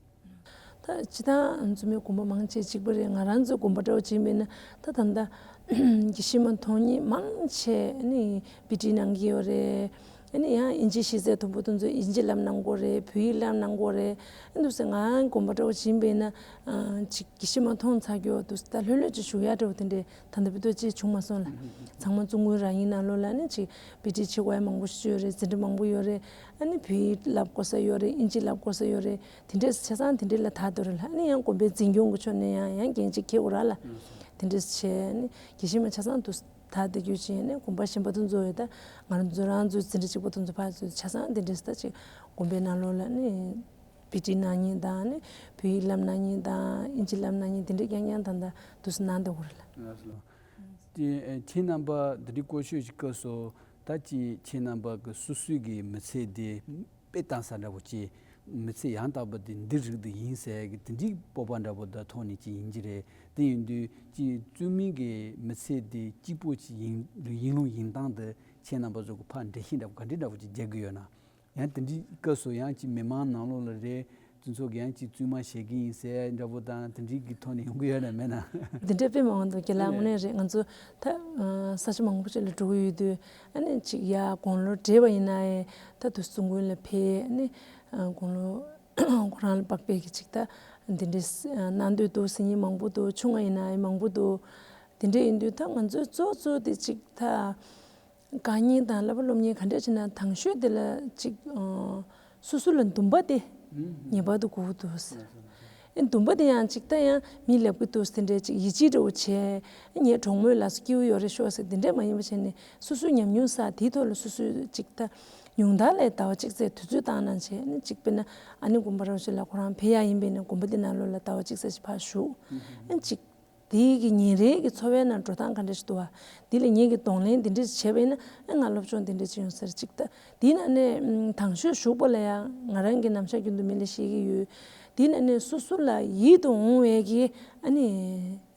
ད་སྤྱིར་བཏང་ཚོ་མི་དགོན་པ་མང་ཆེ་གཅིག་པ་རེད། ང་རང་ཚོའི་དགོན་པ་འདྲ་པོ་ཅིག་ཡིན་པ་ཡིན་ན་ད་ད་ལྟ་དགེ་བཤེས་མ་མཐོང་མཁན་མང་ཆེ་ཨ་ནི་པི་ཊི་གནང་གི་ཡོད་རེད། ཨ་ནི་ཡང་དབྱིན་ཇི་ཤེས་ཚད་མཐོ་པོ་དེ་ཚོ་དབྱིན་ཇི་བསླབ་གནང་གི་ཡོད་རེད། བོད་ཡིག་བསླབ་གནང་གི་ཡོད་རེད། ཨ་འདུག་སེ་ང་དགོན་པ་འདྲ་པོ་ཅིག་ཡིན་པ་ཡིན་ན་ཅིག་དགེ་བཤེས་མ་མཐོང་ཚར་གྱི་ཡོད་འདུག་སེ་ད་ལྷོད་ལྷོད་ཅིག་བཞུགས་ཡག་འདྲ་པོ་དེ་འདྲས། ད་ལྟ་བར་དུ་ཅིག་བྱུང་མ་སོང་ལ། ཚང་མ་བཙུན་དགོན་རང་ཡིན་ནང་ལོགས་ལ་ནི་ཅིག་པི་ཊི་བྱེད་དགོས་ཡ་མང་པོ་ཞིག་ཡོད་རེད། འཛིན་གྲྭ་མང་པོ་ཡོད་རེད། ཨ་ནི་བོད་ཡིག་བསླབ་དགོས་ས་ཡོད་རེད། དབྱིན་ཇི་བསླབ་དགོས་ས་ཡོད་རེད། དེ་འདྲས་ཆ་ཚང་དེ་འདྲས་ལ་ད་དོ་རེད་ལ། ཨ་ནི་ཡང་དགོན་པའི་འཛིན་སྐྱོང་གི་ཕྱོགས་ནས་ཡང་ཡང་འགན་ཅིག་འཁྱེར་དགོས་ར་ལ། དེ་འདྲས་བྱས་ནི་དགེ་བཤེས་མ་ཆ་ཚང་དུ་ད་དེ་རྒྱུ་ཅིག་ནི་དགོན་པ་གཞན་པ་དུ་འཛུལ་ཡོད་ད། ང་རང་ཚོ་རང་ཚོའི་འཛིན་གྲྭ་གཅིག་པ་དུ་འཛུལ་ཕར་ཚུར་ཆ་ཚང་དེ་འདྲས་ད་ཅིག་དགོན་པའི་ནང་ལོགས་ལ་ནི། པི་ཊི་གནང་མཁན་དང་ནི་བོད་ཡིག་བསླབ་གནང་མཁན་དང་དབྱིན་ཇི་བསླབ་གནང་མཁན་དེ་འདྲས་རྐྱང་རྐྱང་ད་ལྟ་དུ་སུ་གནང་བསྡད་ཡོད་རེད་ལ། ལགས་སོ། དེ་ཁྱེད་རྣམ་པ་འདི་འདྲའི་སྐོར་ཤོད་ཅིག་སྐབས་སུ་ད་ཅི་ཁྱེད་རྣམ་པ་གི་སོ་སོའི་གི་མི་ཚེ་འདི་དཔེ་བལྟ་ས་འདྲ་པོ་ཅིག་མི་ཚེ་ཡང་དག་པ་འདི་འདི་རིགས་འདི་ཡིན་ཟེར་གི་དེ་འདྲའི་སྤོབས་པ་འདྲ་པོ་ད་ཐོག་ནས་ཅིག་ཡིན་གྱི་རེད། དེ་ཡིན་དུས་ཅིག་བཙུན་མའི་གི་མི་ཚེ་འདི་གཅིག་པོ་ཅིག་ཡིན་ཡིན་ལུགས་ཡིན་སྟངས་འདི་ཁྱེད་རྣམ་པ་ཚོ་གི་ཕར་འགྲེལ་བཤད་འདྲ་པོ་ག་འདྲའི་འདྲ་པོ་ཅིག་རྒྱག་གི་ཡོད་ན། ཡང་དེ་འདྲའི་སྐབས་སུ་ཡང་ཅིག་མི་མང་ནང་ལོགས་ལ་རེད། དེ་ཚོ་གི་ཡང་ཅིག་བཙུན་མ་བཞེས་ཀྱི་ཡིན་ཟེར་འདྲ་པོ་དང་དེ་འདྲའི་གི་ཐོག་ནས་ཡོང་གི་ཡོད་ན་མེད་ན། འདི་འདྲ་དཔེ་མང་པོ་འདུག་རྒན་ལགས། དངོས་གནས་རེད། ང་ཚོ་ད་ས་ཆ་མང་པོ་ཅིག་ལ་འགྲོ་གི་ཡོད་དུས། ཨ་ནི་ཅིག་ཡ་དགུང་ལོ་བགྲེས་པ་ཡིན་ན་ཡང་ད་དུ་གསུང་མགུར་ལ་ཕེབས། ཨ་ནི་དགུང་ལོ་ཁོ་རང་ལ་དཔག་པའི་གི་ཅིག་ད་འདི་འདྲའི་གནང་འདོད་འདུག་ཟེར་མཁན་མང་པོ་འདུག་ཆུང་ང་ཡིན་ན་ཡང་མང་པོ་འདུག་དེ་འདྲ་ཡིན་དུས་ད་ང་ཚོའི་གཙོ་གཙོ་དེ་ཅིག་ད། དཀའ་ངལ་དང་བསླབ་པ་སློབ་གཉེར་ག་འདྲ་བྱས་ན་དང་ཤོས་དེ་ལ་ཅིག་ཨ། སོ་སོ་ལ་འདུན་པ་དེ་ངེས་པར་དུ་དགོས་ཀྱི་འདུག་ཨེ་འདུན་པ་དེ་ཡང་ཅིག་ད་ཡང་མི་ལབ་ཀྱི་འདུག་དེ་འདྲའི་ཅིག་ཡིད་ཆེས་འདྲ་བོ་བྱས། ངའི་གྲོགས་མོས་ལ་སོ་སྐྱིད་པོ་ཡོད་རེད་ཤོག་ཟེར་དེ་འདྲས་མ་ཡིན་པ་བྱས་ནས། སོ་སོའི་ཉམས་མྱོང་བསགས་དེའི་ཐོག་ལ་སོ་སོའི་ཅིག་ད་ཉུང་མཐའ་ལ་ཟླ་བ་གཅིག་ཙམ་དུས་ཚོད་བཏང་གནང་བྱས་ནས། ཅིག་དཔེར་ན་ཨ་ནེ་དགོན་པ་རང་ཞིག་ལ་ཁོ་རང་ཕེབས་ཡག་ཡིན་པས་ན། དགོན་པ་དེ་ནང་ལོགས་ལ་ཟླ་བ་གཅིག་ཙམ་ཞིག་ཕར་བཞུགས། ཨེ་ཅིག་དེའི་གི་ཉིན་རེའི་གི་འཚོ་བའི་ནང་འགྲོ་སྟངས་ག་འདྲ་ཞིག་འདུག་བ། འདི་ལ་ངེད་ཀྱིས་གདོང་ལེན་འདི་འདྲ་ཞིག་བྱས་པ་ཡིན་ན། ཨ་ང་སློབ་སྦྱོང་འདི་འདྲ་ཞིག་ཡོང་ས་རེད། ཅིག་ད་འདིའི་ནང་ནས་དང་ཤོས་ཞུགས་པ་ལ་ཡང་ང་རང་གི་ནམ་ཞག་རྒྱུན་དུ་མི་ལ་བཤད་ཀྱི་ཡོད། འདིའི་ནང་ནས་སོ་སོ་ལ་ཡིད་དུ་འོང་བའི་གི་ཨ་ནི་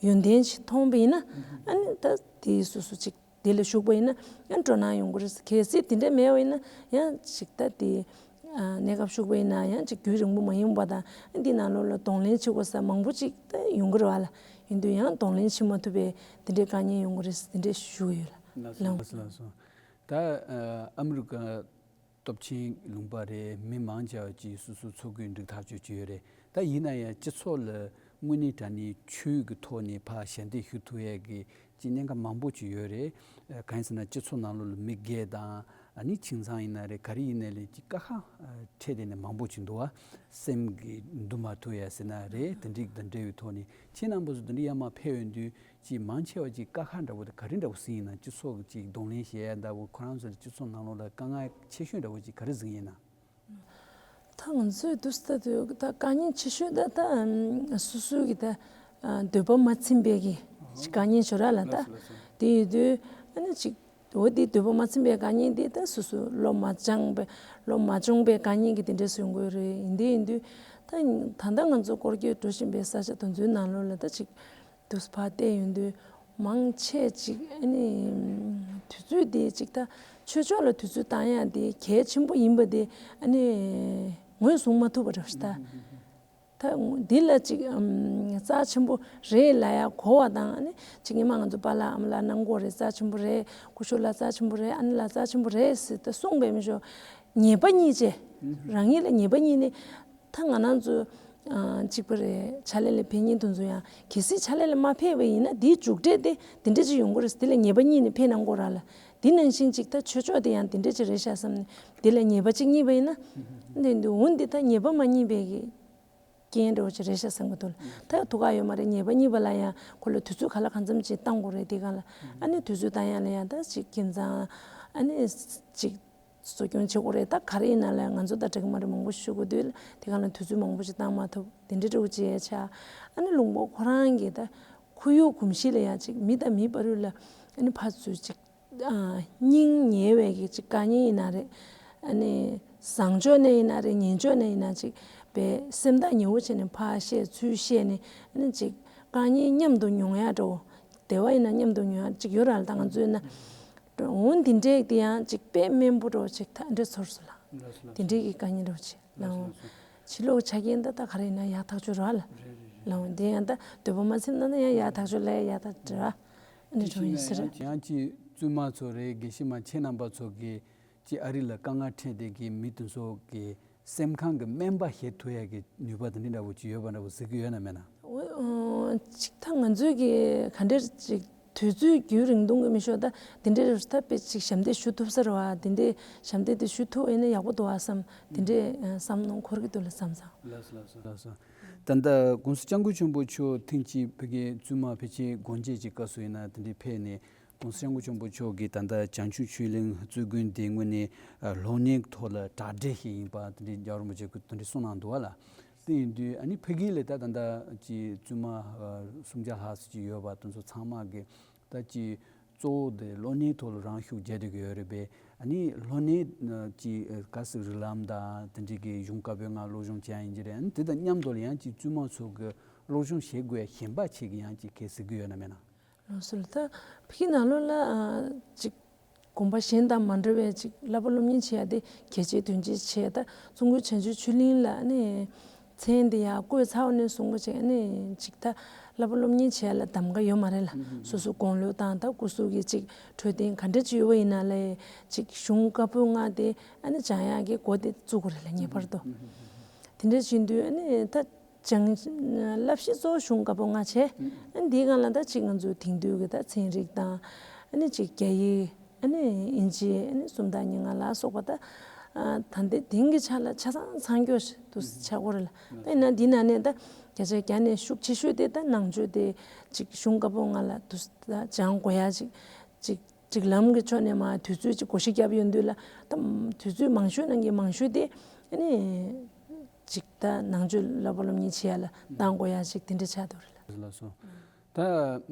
ཡོན་ཏན་ཞིག་མཐོང་པ་ཡིན་ན། ཨ་ནི་ད་དེའི་སོ་སོ་ཅིག་དེ་ལ་ཞུགས་པ་ཡིན་ན་ཡང་སྤྲོ་སྣང་ཡོང་གི་རེད། གལ་སྲིད་དེ་འདྲ་མེད་པ་ཡིན་ན་ཡང་ཅིག་ད་དེ་ཨ་གནས་སྐབས་ཞུགས་པ་ཡིན་ན་ཡང་ཅིག་རྒྱུན་རིང་པོ་མ་ཡོང་པ་དང་། ཨ་འདི་ནང་ལོགས་ལ་གདོང་ལེན་བྱེད་དགོས་ས་མང་པོ་ཅིག་ད་ཡོང་གི་རེད་བ་ལ། ཡིན་དུས་ཡང་གདོང་ལེན་བྱེད་མ་ཐུབ་པའི་དེ་འདྲའི་དཀའ་ངལ་ཡོང་གི་རེད་ཟེར་དེ་འདྲ་ཞུ་གི་ཡོད་ལ། ལགས་སོ། ལགས་སོ། ལགས་སོ། ད་ཨ་ཨ་མི་རི་ཀ་སྟོབས་ཆེན་ལུང་པ་རེད། མི་མང་ཆེ་བ་ཅིག་སོ་སོའི་འཚོ་གོས་འགྲིག་ཐག་ཆོད་ཀྱི་ཡོད་རེད། ད་ཡིན་ན་ཡང་སྤྱི་ཚོགས་ལ་དངོས་གནས་དྲང་གནས་ཆོས་ཀྱི་ཐོག་ནས་ཕར་ཞབས་འདེགས་ཞུ་ཐུབ་ཡས་ཀྱི་ཅིག་གནད་འགག་མང་པོ་ཅིག་ཡོད་རེད། ཨ་གང་ཡིན་ཟེར་ན་སྤྱི་ཚོགས་ནང་ལོགས་ལ་མི་སྒེར་དང་ཨ་ནི་ཁྱིམ་ཚང་ཡིན་ན་རེད། ག་རེ་ཡིན་ན་རེད། ཅིག་དཀའ་ཁག་ཨ་འཕྲད་བསྡད་ནས་མང་པོ་ཅིག་འདུག་བ། སེམས་ཀྱི་འདུན་མ་ཐུབ་ཡས་ཟེར་ན་རེད། དེ་འདྲ་དང་འབྲེལ་བའི་ཐོག་ནས་ཁྱེད་རྣམ་པ་ཚོ་དེ་འདྲ་ཡར་མར་ཕེབས་ཡོང་དུས། ཅིག་མང་ཆེ་བ་ཅིག་དཀའ་ཁག་འདྲ་བོ་དེ་ག་རེ་འདྲ་བོ་ཟིན་ཡིན་ན། སྤྱི་ཚོགས་ཀྱི་ཅིག་གདོང་ལེན་བྱེད་ཡ་འདྲ་བོ། ཁོ་རང་ཚོ་ལ་སྤྱི་ཚོགས་ནང་ལོགས་ལ་དཀའ་ངལ་ཆེ་ཤོས་འདྲ་བོ་ཅིག་ག་རེ་ཟིན་ཡིན་ན། ད་ང་ཚོས་འདུག་སེ་ལྟ་དུས་ད་དཀའ་ངལ་ཆེ་ཤོས་ད་ད་སོ་སོའི་གི་ད་འདོད་པ་མ་ཚིམ་པའི་གི་ཅིག་དཀའ་ངལ་ཞིག་རེད་ལ། ད་དེ་ཡིན་དུས་ཨ་ནི་ཅིག་འོ་དེ་འདོད་པ་མ་ཚིམ་པའི་དཀའ་ངལ་དེ་ད་སོ་སོ་བློ་མ་སྦྱངས་པའི་བློ་མ་སྦྱོང་པའི་དཀའ་ངལ་གི་དེ་འདྲ་ཟིན་དགོས་རེད། ཡིན་དེ་ཡིན་དུས་ད་ད་ལྟ་ང་ཚོ་སྐོར་སྐྱོད་འགྲོ་བཞིན་པའི་ས་ཆ་དེ་ཚོའི་ནང་ལོགས་ལ་ད་ཅིག་དུས་ཕར་བལྟས་ཡོང་དུས་མང་ཆེ་ཅིག་ཨ་ནི་དུས་ཚོད་དེ་ཅིག་ད་ཆོས་ཕྱོགས་ལ་དུས་ཚོད་བཏང་ཡ་དེ་གལ་ཆེན་པོ་ཡིན་པ་དེ་ཨ་ནི་ངོས་བཟུང་མ་ཐུབ་པ་རེད་ཤག་ད་ད་འདི་ལ་ཅིག་ཨམ་རྩ་ཆེན་པོ་རེད་ལབ་ཡ་གོ་བ་དང་། ཨ་ནི་ཅིག་སྔོན་མ་ང་ཚོ་པཱ་ལགས་ཨ་མ་ལགས་གནང་གོ་རེད། རྩ་ཆེན་པོ་རེད། སྐུ་ཞབས་ལགས་རྩ་ཆེན་པོ་རེད། ཨ་ནེ་ལགས་རྩ་ཆེན་པོ་རེད་ཟེར་ད་གསུངས་པའི་མི་ཞོ་ཉེས་པ་གཉིས་བྱས། རང་ཉིད་ལ་ཉེས་པ་གཉིས་ནི། ད་ང་རང་ཚོ་ཨ་གཅིག་པ་རེད། ཕྱག་ལས་ལ་ཕེབས་མཁན་དེ་ཚོ་ཡང་གལ་སྲིད་ཕྱག་ལས་ལ་མ་ཕེབས་པ་ཡིན་ན་དེའི་མཇུག་འབྲས་དེ་དེ་འདྲ་ཅིག་ཡོང་གི་རེད། དེ་ལ་ཉེས་པ་གཉིས་ནི་ཕེབས་གནང་དགོས་ར་ལ། དེ་ནང་བཞིན་ཅིག་ད་ཆོས་ཕྱོགས་དེ་ཡང་དེ་འདྲ་ཅིག་རེད་ཤག་བསམ་ནས་དེ་ལ་ཉེས་པ་ཅིག་རྙེད་པ་ཡིན་ན། འདི་འདི་འོན་ཏེ་ད་ཉེས་པ་མ་རྙེད་པའི་གི་རྐྱེན་འདྲ་བོ་ཅིག་རེད་ཤག་བསམ་གི་འདུག་ལ། ད་ཐུགས་ཁག་ཡོད་མ་རེད། ཉེས་པ་རྙེད་པ་ལ་ཡང་ཁོ་ལ་དུས་ཚོད་ག་ལ་གང་འཚམ་ཅིག་བཏང་དགོས་རེད། དེ་གང་ལ་ཨ་ནི་དུས་ཚོད་བཏང་ཡ་ལ་ཡང་ད་ཅིག་ཁྱིམ་ཚང་ཨ་ནི་ཅིག་གསོ་སྐྱོང་བྱེད་དགོས་རེད། ད་ག་རེ་ཡིན་ན་ལ་ང་ཚོ་ད་འགྲིག་མ་རེད། མང་པོ་ཞུ་དགོས་དུས་དེ་ག་ལ་དུས་ཚོད་མང་པོ་ཞིག་བཏང་མ་ཐུབ། དེ་འདྲ་འདྲ་བོ་ཅིག་ཡ་ཆ། ཨ་ནི་ལུང་པ་ཁོ་རང་གི་ད་ཁོར་ཡུག་གོམས་གཤིས་ལ་ཡ་ཅིག་མི་དང་མི་བར་ལ་ཨ་ནི་ཕར་ཚུར་ཅིག་ཨ་སྙིང་ཉེ་བའི་གི་ཅིག་དཀའ་ངལ་ཡིན་ན་རེད། ཨ་ནི་བཟང་ཕྱོགས་ནས་ཡིན་ན་རེད། ངན་ཕྱོགས་ནས་ཡིན་ན་ཅིག་པའི་སེམས་ཐག་ཉེ་བོ་བྱས་ནས་ཕར་བཤད་ཚུར་བཤད་ནས། ཨ་ནི་ཅིག་དཀའ་ངལ་མཉམ་དུ་མྱོང་ཡ་འདྲ་བོ། བདེ་བ་ཡིན་ན་མཉམ་དུ་ཉོ་ཡ་ཅིག་ཡོད་ར་ལ། ད་ང་ཚོའི་ན་འོང་འདི་འདྲས་དེ་ཡང་ཅིག་དཔེ་སྨན་པོ་འདྲ་བོ་ཅིག་ད་འདྲས་ཚོར་སོང་ལ། ལགས་སོ། ལགས་སོ། དེ་འདྲས་ཀྱི་དཀའ་ངལ་འདྲ་བོ་ཅིག་ལགས་སོ། ལའང་། ལགས་སོ། ཕྱི་ལོགས་ཆ་རྐྱེན་ད་ད་ག་རེ་ཡིན་ན་ཡག་ཐག་ཆོད་ར་ལ། རེད་རེད་རེད། ལའང་དེ་ཡང་ད་འདོད་པ་མ་ཚིམ་ན་ན་ཡང་ཡག་ཐག་ཆོད་ལ་ཡག་ཐག་འདྲ་ར། ཨ་ནི་དེ་བྱུང་ཡིན་ཟེར། ཡང་ཅིག་བཙུན་མ་ཚོ་རེད། དགེ་བཤེས་མ་ཁྱེད་རྣམ་པ་ཚོ་གིས་ཅིག་ཨ་རི་ལ་དཀའ་ངལ་འཕྲད་བསྡད་ཀྱི་མི་དེ་ཚོ་གི་སེམས་ཁམས་ཀྱི་སྨན་པ་བྱེད་ཐུབ་ཡ་གི་ནུས་པ་དེ་འདྲ་འདྲ་བོ་ཅིག་ཡོད་པ་འདྲ་བོ་གཟིགས་ཀྱི་ཡོད་ན་མེད་ན། འོ། ཅིག་ད་ང་ཚོས་ཀྱི་ག་འདྲ་ཅིག་དུས་ཚོད་རྒྱུན་རིང་ཐུང་གི་མི་ཤོག་ད་དེ་འདྲའི་རུ་ད་དཔེ་ཅིག་ཞབས་འདེགས་ཞུ་ཐུབ་ས་རེད་བ། དེ་འདྲའི་ཞབས་འདེགས་དེ་ཞུ་ཐུབ་ཡིན་ན་ཡག་པོ་འདུག་བ་བསམ། དེ་འདྲའི་བསམ་མནོ་འཁོར་གྱི་འདུག་ལ་བསམ་ཙང་། ལགས་སོ། ལགས་སོ། ལགས་སོ། ད་ལྟ་༸གོང་ས་༸སྐྱབས་མགོན་ཆེན་པོ་མཆོག་ཐེངས་གཅིག་ཕ་གིའི་བཙུན་མ་ཕལ་ཆེར་སྒོ་འབྱེད་ཀྱི་སྐབས་སུ་ཡིན་ན་དེ་འདྲའི་ཕེབས་ནས། ༸གོང་ས་༸སྐྱབས་མགོན་ཆེན་པོ་མཆོག་གིས་ད་ལྟ་བྱང་ཆུབ་ཆོས་གླིང་གཙོ་དགོན་དེ་དངོས་གནས་ཨ་སློབ་གཉེར་ཐོག་ལ་གྲ་སྒྲིག་ཞིག་ཡིན་པ་དེ་འདྲའི་རྒྱལ་བ་རིན་པོ་ཆེ་གིས་དེ་འདྲའི་གསུངས་གནང་འདུག་བ་ལ། དེ་ཡིན་དུས་ཨ་ནི་ཕ་གི་ལ་ད་ད་ལྟ་ཅིག་བཙུན་མ་ཨ་སུམ་བརྒྱ་ལྷག་ཙམ་ཅིག་ཡོད་པ་དེ་ཚོ་ཚང་མ་གི་ད་ཅིག་གཙོ་བོ་དེ་སློབ་གཉེར་ཐོག་ལ་རང་ཤུགས་རྒྱག་བསྡད་ཀྱི་ཡོད་རེད་པས། ཨ་ནི་སློབ་གཉེར་ཨ་ཅིག་ཨ་ག་ཟེར་རིགས་ལམ་དང་དེ་འདྲའི་གི་གཞུང་བཀའ་པོད་ལྔ་སློབ་སྦྱོང་བྱེད་ཡ་ཡིན་གྱི་རེད། ཨ་ནི་དེ་དང་མཉམ་དུ་ལ་ཡང་ཅིག་བཙུན་མ་ཚོ་གི་སློབ་སྦྱོང་བྱེད་དགོས་ཡ་གཞན་པ་ཅིག་གི་ཡང་ཅིག་གལ་སྲིད་ཀྱི་ཡོད་ན་མེད་ན། ལགས་སོ། ད་ཕ་གི་ནང་ལོགས་ལ་ཨ་ཅིག་ དགོན་པ་གཞན་དང་མ་འདྲ་བའི་ཅིག་བསླབ་པ་སློབ་གཉེར་བྱེད་ཡ་དེ་གལ་ཆེ་དོན་ཆེ་བྱས། ད་ཙོང་ཁུན་བྱང་ཆུབ་ཆོས་གླིང་ལ་ཨ་ནི་མཚན་དེ་ཡར་བཀོད་ཚར་བ་ནས་བཟུང་བ་ཅིག་ཨ་ནི་ཅིག་ད་བསླབ་པ་སློབ་གཉེར་བྱེད་ཡ་ལ་གདམ་ག་ཡོད་མ་རེད་ལ། སོ་སོ་དགུང་ལོ་དང་ད་སྐུ་གཟུགས་ཀྱི་ཅིག་འཕྲོད་བསྟེན་ག་འདྲ་ཅིག་ཡོད་པ་ཡིན་ན་ལས་ཅིག་གཞུང་བཀའ་པོད་ལྔ་དེ་ཨ་ནི་སྦྱང་ཡག་གི་འགོ་དེ་བཙུགས་དགོས་རེད་ལ། ངེས་པར་དུ། དེ་འདྲ་བྱེད་དུས་ཨ་ནི་ད་སྦྱང་བསླབ་གཞི་གཙོ་བོ་གཞུང་བཀའ་པོད་ལྔ་བྱས། ཨ་ནི་འདིའི་སྒང་ལ་ད་ཅིག་ང་ཚོའི་དེང་དུས་ཀྱི་ད་ཚན་རིག་དང་ཨ་ནི་ཅིག་རྒྱ་ཡིག་ཨ་ནི་དབྱིན་ཇི་ཨ་ནི་སུམ་རྟགས་ཉེར་ལྔ་ལ་སོགས་པ་ད་ད་ལྟའི་དེང་གི་ཆ་ལ་ཆ་ཚང་ཚང་སྐྱོ་ཞིག་ཏུ་ཆགས་ཀྱི་ཡོད་རེད་ལ། ད་ཡིན་ན་འདི་ནང་ནས་ད་བརྒྱ་ཆ་བརྒྱ་ནས་ཤུགས་ཆེ་ཤོས་དེ་ད་ནང་ཆོས་དེ་ཅིག་གཞུང་བཀའ་པོད་ལྔ་ལ་ད་སྦྱང་དགོས་ཡ་ཅིག་ཅིག་སྒྲིག་ལམ་གྱི་ཕྱོགས་ནས་མར་དུས་ཚོད་ཅིག་བགོ་བཤའ་བརྒྱབ་ཡོང་དུས་ལ་ད་དུས་ཚོད་མང་ཤོས་ནང་གི་མང་ཤོས་དེ་ཨ་ནི་ཅིག་ད་ནང་ཆོས་བསླབ་པ་སློབ་གཉེར་བྱེད་ཡ་ལ་བཏང་དགོས་ཡ་ཅིག་དེ་འདྲ་ཆགས་འདུག་རེད་ལ། ལགས་སོ། ད་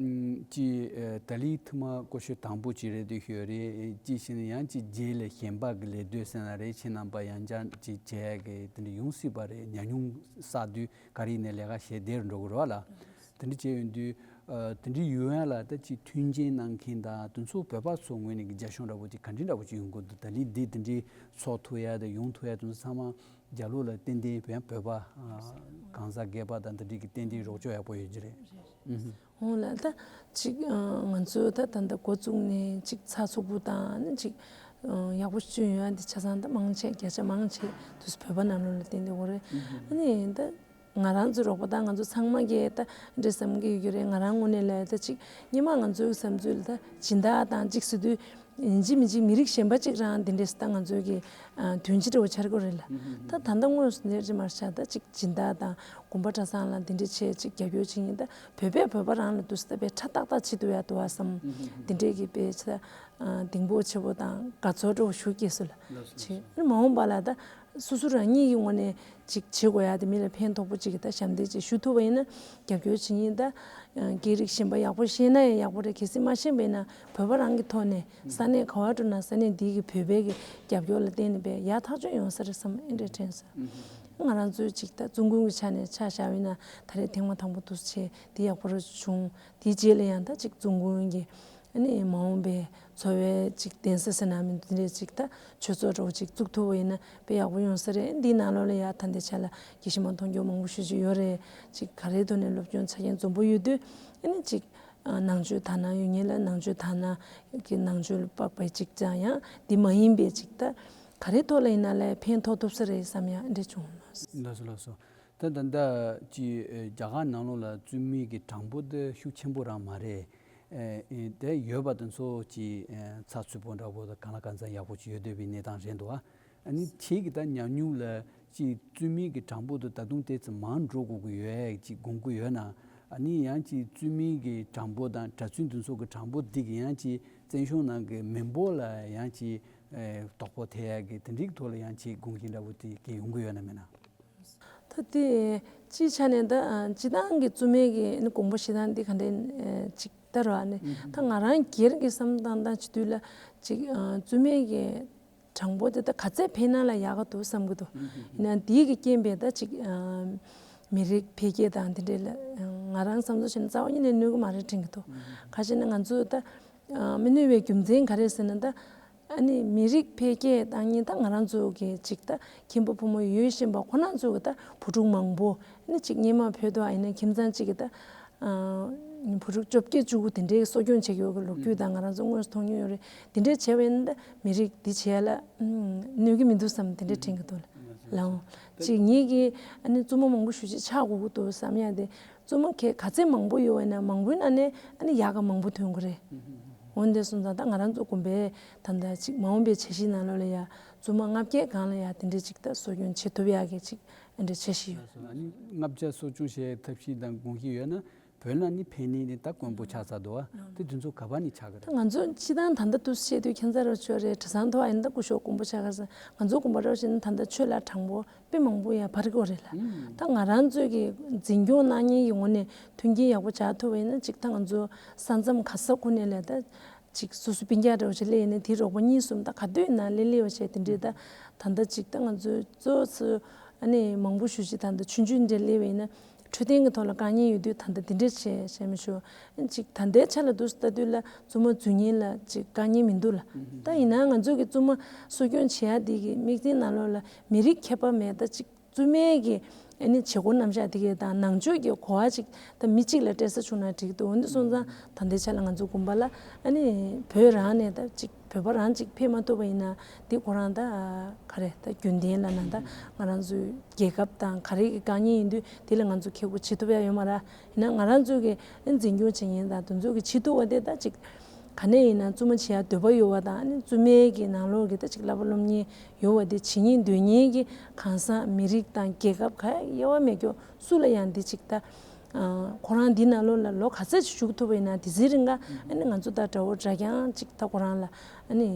ཅི་ད་ལི་ཐུ་མ་ཀོ་ཤོད་དང་པོ་ཅིག་རེད་འདུག་ཤོད་རེད། ཅི་ཞིག་ནི་ཡང་ཅི་རྗེས་ལ་གཞན་པ་གི་ལས་སྡོད་ཟེར་ན་རེད། ཁྱེད་རྣམ་པ་ཡང་བསྐྱར་ཅི་བྱས་གི་དེ་འདྲ་ཡོང་སྲིད་པ་རེད། ཉམས་མྱོང་བསགས་དུས་ག་རེ་ཡིན་ནའི་ལས་ཀ་བྱས་བསྡད་འགྲོ་གི་རེད་བ་ལ། དེ་འདྲ་བྱས་ཡོང་དུས། ཨ། དེ་འདྲའི་ཡུལ་ཡན་ལ་ད་ཅིག་མཐུན་རྐྱེན་གནང་མཁན་དང་དེ་ཚོ་བོད་པ་ཚོ་ངོས་ནས་ཀྱི་རྒྱ་གཞུང་འདྲ་པོ་ཅིག་ག་འདྲ་འདྲ་པོ་ཅིག་ཡོང་གི་འདུག་ད་ལི་འདི་དེ་འདྲའི་ཚོགས་ཐུབ་ཡ་དང་ཡོང་ཐུབ་ཡ་དེ་ཚོ་ཚང་མ་རྒྱ་ལོ་ལ་ཏན་ཏན་བོད་བོད་པ་ཨ་གང་ཟག་སྒེར་པ་དང་དེ་འདྲའི་གི་ཏན་ཏན་རོགས་སྐྱོར་ཡག་པོ་ཡོད་ཀྱི་རེད། ཨུ་ཧུ། འོང་ལ་ད་ཅིག་ཨ་ང་ཚོ་ད་ད་ལྟ་འགོ་བཙུགས་ནས་ཅིག་ཚགས་ཚུད་པོ་དང་ནི་ཅིག་ཨ་ཡག་པོ་བྱུང་ཡོད་ཡ་འདི་ཆ་ཚང་ད་མང་ཆེ་བརྒྱ་ཆ་མང་ཆེ་དུས་བོད་པ་ནང་ལོགས་ལ་བརྟེན་ཏེ་ཡོད་རེད། ཨ་ནི་ད། ང་རང་ཚོའི་རོགས་པ་དང་ང་ཚོ་ཚང་མ་གིས་ད་འདྲ་བསམ་གྱི་ཡོད་རྒྱུ་རེད། ང་རང་ངོས་ནས་ལབ་ཡ་ད་ཅིག་སྔོན་མ་ང་ཚོའི་བསམ་ཚུལ་ལ་ད་སྦྱིན་བདག་དང་ཅིག་ཟེར་དུས་ཡིན་གཅིག་མིན་གཅིག་མི་རིགས་གཞན་པ་ཅིག་རང་འདི་འདྲས་ད་ང་ཚོའི་གི་ཨ་དོན་སྤྱི་འདྲ་བོ་འཆར་གྱི་རེད་ལ། ད་ད་ལྟ་དངོས་སུ་འདི་འདྲས་མར་བཞག་ད་ཅིག་སྦྱིན་བདག་དང་དགོན་པ་གྲྭ་ཚང་ལ་འདི་འདྲས་བྱས་ཅིག་རྒྱབ་སྐྱོར་བྱེད་མཁན་ད་བོད་པས་བོད་པ་རང་ལ་དུས་ད་དཔེ་ཁྲ་ཏག་ཏག་བྱེད་ཐུབ་ཡ་འདུག་བ་བསམ། འདི་འདྲས་ཀྱི་དཔེ་ཆ་ཨ་གདེང་སྤོབས་ཆེ་པོ་དང་དགའ་ཚོར་འདྲ་བོ་ཞུ་སྐྱེས་སོ་ལ། ལགས་སོ། བྱས་ལགས་སོ། མ་འོངས་པ་ལ་ད། སོ་སོ་རང་ཉིད་ཀྱི་ངོས་ནས་ཅིག་བྱེད་དགོས་ཡ་དེ་མི་ལ་ཕན་ཐོགས་པོ་ཅིག་གི་ད་ཞབས་འདེགས་ཅིག་ཞུ་ཐུབ་པ་ཡིན་ན་རྒྱབ་སྐྱོར་བྱེད་མཁན་ད་སྐད་རིགས་གཞན་པ་ཡག་པོ་ཤེས་ན་ཡང་ཡག་པོ་རེད། གལ་སྲིད་མ་ཤེས་པ་ཡིན་ན་བོད་པ་རང་གི་ཐོག་ནས་ས་གནས་ག་བ་འགྲོ་ན་ས་གནས་འདི་གི་བོད་པའི་གི་རྒྱབ་སྐྱོར་ལ་བརྟེན་ནས་པའི་ཡག་ཐག་ཆོད་ཡོང་ས་རེད་བསམ་ཨེ་འདྲས་དྲན་སོང་། ང་རང་ཚོའི་ཅིག་ད་བཙུན་དགོན་གྱི་ཆ་ནས་ཆ་བཞག་པ་ཡིན་ན་ད་རེས་ཐེངས་མ་དང་པོ་འདུག་སེ་བྱས་འདི་ཡག་པོ་རེད་བྱུང་། དེའི་རྗེས་ལ་ཡང་ད་ཅིག་བཙུན་དགོན་གྱི་ཨ་ནི་མ་འོངས་པའི་འཚོ་བའི་ཅིག་གདན་ས་ཟེར་ན་མིན་འདི་འདྲའི་ཅིག་ད་ཆོས་ཚོགས་འདྲ་བོ་ཅིག་བཙུགས་ཐུབ་པ་ཡིན་ན་དཔེ་ཡག་པོ་ཡོང་ས་རེད། འདིའི་ནང་ལོགས་ལ་ཡ་ད་ལྟའི་ཆ་ལ་དགེ་བཤེས་མ་མཐོང་རྒྱུ་མང་པོ་ཞེ་ཅིག་ཡོད་རེད། ཅིག་ག་རེའི་ཐོག་ནས་སློབ་སྦྱོང་ཚ་རྒྱན་འཛོམས་པོ་ཡོད་དུས་ཨ་ནི་ཅིག་ནང་ཆོས་དག་སྣང་ཡོད་མཁན་ལ་ནང་ཆོས་དག་སྣང་གི་ནང་ཆོས་ལ་དཔག་པའི་ཅིག་ཀྱང་ཡང་འདི་མ་ཡིན་པའི་ཅིག་ད་ག་རེའི་ཐོག་ལ་ཡིན་ན་ལ་ཕན་ཐོགས་ཐུབ་ས་རེད་བསམ་ཡ་འདྲ་བྱུང་། ལགས་སོ་ལགས་སོ། ད་ད་ལྟ་ཅི་རྒྱ་གར་ནང་ལོགས་ལ་བཙུན་མའི་གི་གྲངས་འབོར་དེ་ཤུགས་ཆེན་པོ་རང་མ་རེད། ཨེ་ཨེ་དེ་ཡོད་པ་དེ་ཚོ་ཅི་ཨེ་ཚགས་ཚུད་པོ་འདྲ་པོ་དང་གང་ལ་གང་འཚམ་ཡག་པོ་ཅིག་ཡོད་བསྡད་པའི་གནས་སྟངས་རེད་འདུག་ཨ་ནི་ཁྱེད་ཀྱི་ད་ཉམས་མྱོང་ལ་ཅི་བཙུན་མའི་གི་གྲངས་འབོར་དེ་ད་དུང་དེ་ཙམ་མང་འགྲོ་དགོས་ཀྱི་ཡོད་ཅིག་དགོངས་ཀྱི་ཡོད་ན། ཨ་ནི་ཡང་ཅི་བཙུན་མའི་གི་གྲངས་འབོར་དང་གྲྭ་བཙུན་དེ་ཚོ་གི་གྲངས་འབོར་འདི་གི་ཡང་ཅི་བཙན་བྱོལ་ནང་གི་མི་འབོར་ལ་ཡང་ཅི་ཨེ་དོ་ཕོག་ཐེབས་ཡ་གི་དེ་འདྲའི་ཐོག་ལ་ཡང་ཅི་དགོངས་གཞི་འདྲ་པོ་དེ་གི་ཡོང་གི་ཡོད་ན་མེད་ན། ད་དེ་སྤྱིའི་ཆ་ནས་ད་ཨ་སྤྱི་བཏང་གི་བཙུན་མའི་གི་ཨ་ནི་དགོངས་པ་བཞེས་སྟངས་འདི་ག་འདྲ་ཨ་ཅིག་ལྟར་བ་ནི་ད་ང་རང་སྒེར་གྱི་བསམ་བློ་བཏང་སྟངས་བྱེད་དུས་ལ་ཅིག་ཨ་བཙུན་མའི་གི་གྲངས་འབོར་དེ་ད་ག་ཚད་འཕེལ་ན་ལ་ཡག་ག་འདུག་བསམ་གི་འདུག་ཡིན་ན་འདི་གི་རྐྱེན་པས་ད་ཅིག་ཨ་མི་རིགས་འཕེལ་རྒྱས་དང་དེ་འདྲའི་ལ་ང་རང་བསམ་ཚུལ་བྱས་ན་རྩ་བ་ཉིད་ནས་གནོད་གི་མ་རེད་དྲན་གི་འདུག་ག་ཅི་ན་ང་ཚོ་ད་ཨ་མི་གནོད་པའི་རྒྱུ་མཚན་ག་རེ་ཟེར་ན་ད། ཨ་ནི་མི་རིགས་འཕེལ་རྒྱས་བཏང་མཁན་ད་ང་རང་ཚོ་གི་ཅིག་ད་ཁྱིམ་པ་ཕོ་མོ་ཡོད་བཞིན་པ་ཁོ་རང་ཚོ་གི་ད་བུ་ཕྲུག་མང་པོ་ཨ་ནི་ཅིག་སྔོན་མ་བོད་དུ་ཨ་ཡིན་ན་ཁྱིམ་ཚང་གཅིག་གི་ད་ཨ་བུ་ཕྲུག་བཅོ་བརྒྱད་བཅུ་དགུ་དེ་འདྲའི་གསོ་སྐྱོང་བྱེད་ཀྱི་ཡོད་གི་ལོ་རྒྱུས་དང་ང་རང་ཚོ་དངོས་སུ་མཐོང་མྱོང་ཡོད་རེད། དེ་འདྲའི་བྱས་པ་ཡིན་ན་ད་མི་རིགས་འདི་བྱས་ལ་གནོད་ཀྱི་མི་འདུག་བསམ་དེ་འདྲའི་དྲན་གྱི་འདུག་ལགས། ཅིག་ངེད་ཀྱི་ཨ་ནི་བཙུན་མ་མང་པོ་ཞེ་ཅིག་ཆགས་དགོས་ཀྱི་འདུག་བསམ་ཡ་དེ། བཙུན་མ་ག་ཚད་མང་པོ་ཡོད་པ་ཡིན་ན་མང་པོའི་ནང་ནས་ཨ་ནི་ཡག་ག་མང་པོ་ཐོན་གྱི་རེད། འོན་ཏེ་སོང་ཙང་ད་ང་རང་ཚོ་དགོན་པའི་ད་ལྟ་ཅིག་མ་འོངས་པའི་འཆར་གཞིའི་ནང་ལོགས་ལ་ཡ་བཙུན་མ་ལྔ་བརྒྱའི་སྒང་ལ་ཡ་དེ་འདྲའི་ཅིག་ད་གསོ་སྐྱོང་བྱེད་ཐུབ་ཡག་གི་ཅིག་ཨ་འདྲའི་འཆར་གཞི་ཡོད། ལགས་སོ། ཨ་ནི་ལྔ་བརྒྱ་གསོ་སྐྱོང་བྱེད་ཐབས་ཤེས་དང་དགོངས་གཞི་ཡོད་ན་བོད་ནང་ནི་ཕན་ནི་ནི་ད་དཀོན་པོ་ཆགས་ཚར་འདུག་ཨ། དེ་དུས་ཚོད་ག་པར་ནི་ཆགས་ཀྱི་ད་རེད། ང་ཚོ་སྤྱི་བཏང་ད་ལྟ་དུས་བཤད་དུས་ཁྱད་མཚར་རུ་ཆོད་རེད། གྲྭ་ཚང་ཐོག་ཨ་ཡིན་ད་སྐུ་ཞབས་དཀོན་པོ་ཆགས་ཀྱི་རེད། ང་ཚོ་དགོན་པ་རབ་བཞིན་ད་ལྟ་ཆོས་ལ་དྲང་པོ། དཔེ་མང་པོ་ཡང་བར་དགོས་རེད་ལ། ད་ང་རང་ཚོས་ཀྱི་འཛིན་སྐྱོང་གནང་མཁན་གྱི་ངོས་ནས་མཐུན་རྐྱེན་ཡག་པོ་སྦྱར་ཐུབ་པ་ཡིན་ན་ཅིག་ད་ང་ཚོ་ས་མཚམས་ག་ས་ཁོ་ནས་ལས་ད་ཅིག་སོ་སོ་སྤུན་ཀྱག་འདྲ་བོ་ཞིག་སླེབས་ཡིན་ན་དེའི་རོགས་པ་གཉིས་གསུམ་ད་ག་དུས་ཡིན་ན་སླེབས་སླེབས་པ་བྱས་དེ་འདྲའི་ད་ད་ལྟ་ཅིག་ད་ང་ཚོའི་གཙོ་བོ་ཨ་ནི་མང་པོ་ཞུ་ཅིག་ད་ལྟ་ཆུང་ཆུང་འདྲ་སླེབས་པ་ཡིན་ན་ འཕྲོད་བསྟེན་གྱི་ཐོག་ལ་དཀའ་ངལ་ཡོད་དུས་ད་ལྟ་འདི་འདྲས་བྱས་བྱས་མི་ཆོག་ཅིག་ད་ལྟའི་ཆ་ལ་འདུག་ལྟ་དུས་ལ་བཙུན་མ་འཛུལ་མཁན་ལ་ཅིག་དཀའ་ངལ་མི་འདུག་ལ། ད་ཡིན་ན་ང་ཚོ་གི་བཙུན་མ་གསོ་སྐྱོང་བྱེད་ཡ་དེ་གི་དམིགས་བསལ་ནང་ལོགས་ལ་མི་རིགས་ཁྱད་པར་མེད་ད་ཅིག་བཙུན་མའི་གི་ཨ་ནི་བྱེད་སྒོ་རྣམ་གཞག་དེ་གའི་དང་ནང་ཆོས་ཀྱི་གོ་བ་ཅིག་ད་མི་གཅིག་ལ་སྤྲད་ས་བྱུང་ན་འགྲིག་འདུག་འོན་ཏེ་སོང་ཙང་ད་ལྟའི་ཆ་ལ་ང་ཚོ་དགོན་པ་ལ་ཨ་ནི་བོད་རང་ནས་ད་ཅིག་བོད་པ་རང་ཅིག་ཕེབས་མ་ཐུབ་པ་ཡིན་ན་དེ་ཁོ་རང་ད་ག་རེ་ད་རྒྱུན་ལྡན་ལ་ན་ད་ང་རང་ཚོའི་རྒྱལ་ཁབ་དང་ག་རེ་གི་དཀའ་ངལ་ཡིན་དུས་དེ་ལ་ང་ཚོ་ཁེ་གོ་བྱེད་ཐུབ་ཡ་ཡོད་མ་རེད། ཡིན་ན་ང་རང་ཚོ་གི་འཛིན་སྐྱོང་བྱེད་མཁན་དང་དེ་ཚོ་གི་བྱེད་ཐུབ་པ་དེ་ད་ཅིག་ག་ནས་ཡིན་ན་བཙུན་མ་བྱེད་ཡ་འདོད་པ་ཡོད་པ་དང་ཨ་ནི་བཙུན་མའི་གི་ནང་ལོགས་ཀྱི་ད་ཅིག་བསླབ་པ་སློབ་གཉེར་ཡོད་པ་དེ་བྱེད་སྙིང་འདོད་མཁན་གྱི་གང་ཟག་མི་རིགས་དང་རྒྱལ་ཁབ་ག་ཡ་དབྱེ་བ་མེད་ཀྱོག་སུ་ལ་ཡང་འདི་ཅིག་ད་ཁོ་རང་འདི་ནང་ལོགས་ལ་ལོ་ག་ཚོད་ཅིག་བཞུགས་ཐུབ་པ་ཡིན་ན་དེ་ཚེ་རིང་ག་ཨ་ནི་ང་ཚོ་ད་དགྲ་བོ་དགྲ་རྐྱང་ཅིག་ད་ཁོ་རང་ལ་ཨ་ནི་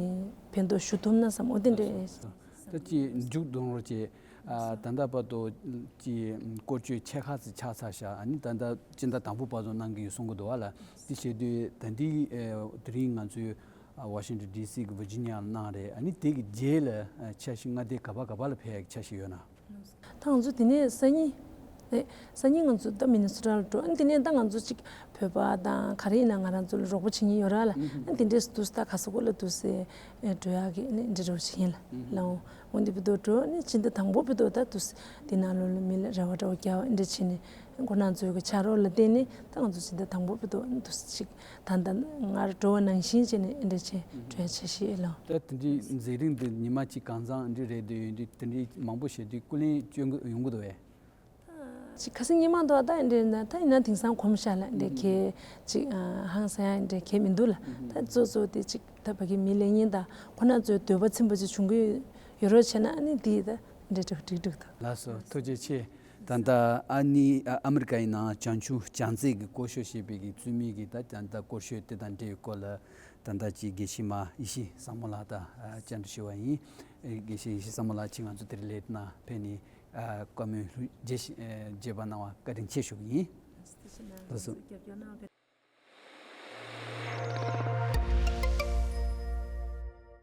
ཕན་ཐོགས་ཞུ་ཐུབ་ན་བསམ་འོ་དེ་འདྲས། ད་ཅི་མཇུག་བསྡོམས་རོགས་ཅེ། ད་ལྟ་བར་དུ་ཅི་སྐོར་སྐྱོད་ཆེ་ཁག་ཅིག་ཆགས་ཚར་ཤག་ཨ་ནི་ད་ལྟ་སྤྱི་ཟླ་དང་པོ་བར་དུ་གནང་གི་ཡོད་གསུང་གི་འདུག་བ་ལ། དེ་བྱེད་དུས་ད་འདི་དེ་རིང་ང་ཚོའི་ཝ་ཤིང་ཊོན་ཌི་སི་གི་ཝར་ཇི་ནི་ཡ་ལ་གནང་རེད། ཨ་ནི་དེ་གི་རྗེས་ལ་འཆར་གཞི་མངའ་སྡེ་ག་པ་ག་པ་ལ་ཕེབས་ཡག་འཆར་གཞི་ཡོད་ན། ད་ང་ཚོ་དེ་ནས་སང་ཉིན་ཨེ་སང་ཉིན་ང་ཚོ་ད་མི་ནི་སོ་ཊ་ལ་འགྲོ། ཨ་ནི་དེ་ནས་ད་ང་ཚོ་ཅིག་བོད་པ་དང་ག་རེ་ཡིན་ན་ང་རང་ཚོ་ལ་རོགས་པ་བྱེད་མཁན་ཡོད་ར་ལ། ཨ་ནི་དེ་འདྲས་སུ་འདུག་ད་ག་ས་གོ་ལ་འདུག་སེ་འགྲོ་ཡག་གི་ཨ་ནི་འདྲ་རོགས་བྱེད་མཁན་ལ་ལའོ། འོ་འདི་བི་དོ་འགྲོ་ནི་ཕྱི་ཟླ་དང་པོ་བི་དོ་ད་དུས་འདི་ནང་ལོ་ལ་མི་ལ་རེ་བ་འདྲ་བོ་རྒྱག་པ་འདྲ་བྱས་ནས་ཁོ་ན་ཚོའི་གི་ཕྱག་རོགས་ལ་བརྟེན་ནས་ད་ང་ཚོ་ཕྱི་ཟླ་དང་པོ་བི་དོ་དུས་ཅིག་ད་ལྟ་ང་འགྲོ་བ་ནང་བཞིན་བྱས་ནས་འདྲ་བྱས་འགྲོ་ཡ་ཆ་ཤས་ལོ། ད་དེ་འདྲའི་མཛད་རིམ་འདི་ཉི་མ་གཅིག་གང་ཚང་འདི་རེད་འདི་ཡོད་འདི་དེ་འདྲའི་མང་པོ་བྱས་དུས་སྐུ་ལས་བསྐྱོན་གི་ཡོང་གི་འདུག་བས། ཅིག་ཁ་སང་ཉི་མ་འདུག་ད་འདྲེ་ན་ད་ཡིན་ན་དེང་སང་གོམས་ཤག་ལ་འདྲེ་གས་ཅིག་ཧང་སང་ཡ་འདྲེ་གས་མི་འདུག་ལ། ད་གཙོ་གཙོ་དེ་ཅིག་ད་ཕ་གི་མི་ལེགས་ཉེས་དང་ཁོ་ན་ཚོའི་འདོད་པ་ཚིམ་པ་ཅིག་བྱུང་གི་ཡོད་རོགས་བྱས་ན་ཨ་ནི་དེ་ད་འདྲེ་འགྲིག་འགྲིག་འགྲིག་ད། ལགས་སོ་ཐུགས་རྗེ་ཆེ། ད་ལྟ་ཨ་ནི་ཨ་ཨ་མི་རི་ཀ་ཡི་ནང་བྱང་ཆུབ་བྱང་རྩེ་གི་སྐོར་ཤོག་ཞེས་པའི་གི་བཙུན་མའི་གི་ད་ད་ལྟ་སྐོར་ཤོག་དེ་དང་འབྲེལ་བའི་སྐོར་ལ་ད་ལྟ་ཅིག་དགེ་བཤེས་མ་ཡེ་ཤེས་བཟང་མོ་ལགས་དང་བཅར་འདྲི་ཞུ་བ་ཡིན། དགེ་བཤེས་ཡེ་ཤེས་བཟང་མོ་ལགས་ཅིག་ང་ཚོ་དེར་ལས་ན་ཕེབས་ནས། ཨ་བཀའ་མོལ་རྒྱས་ཤིང་ཨ་རྒྱས་པ་གནང་བ་བཀའ་དྲིན་ཆེ་ཞུ་གི་ཡིན། ལགས་སོ།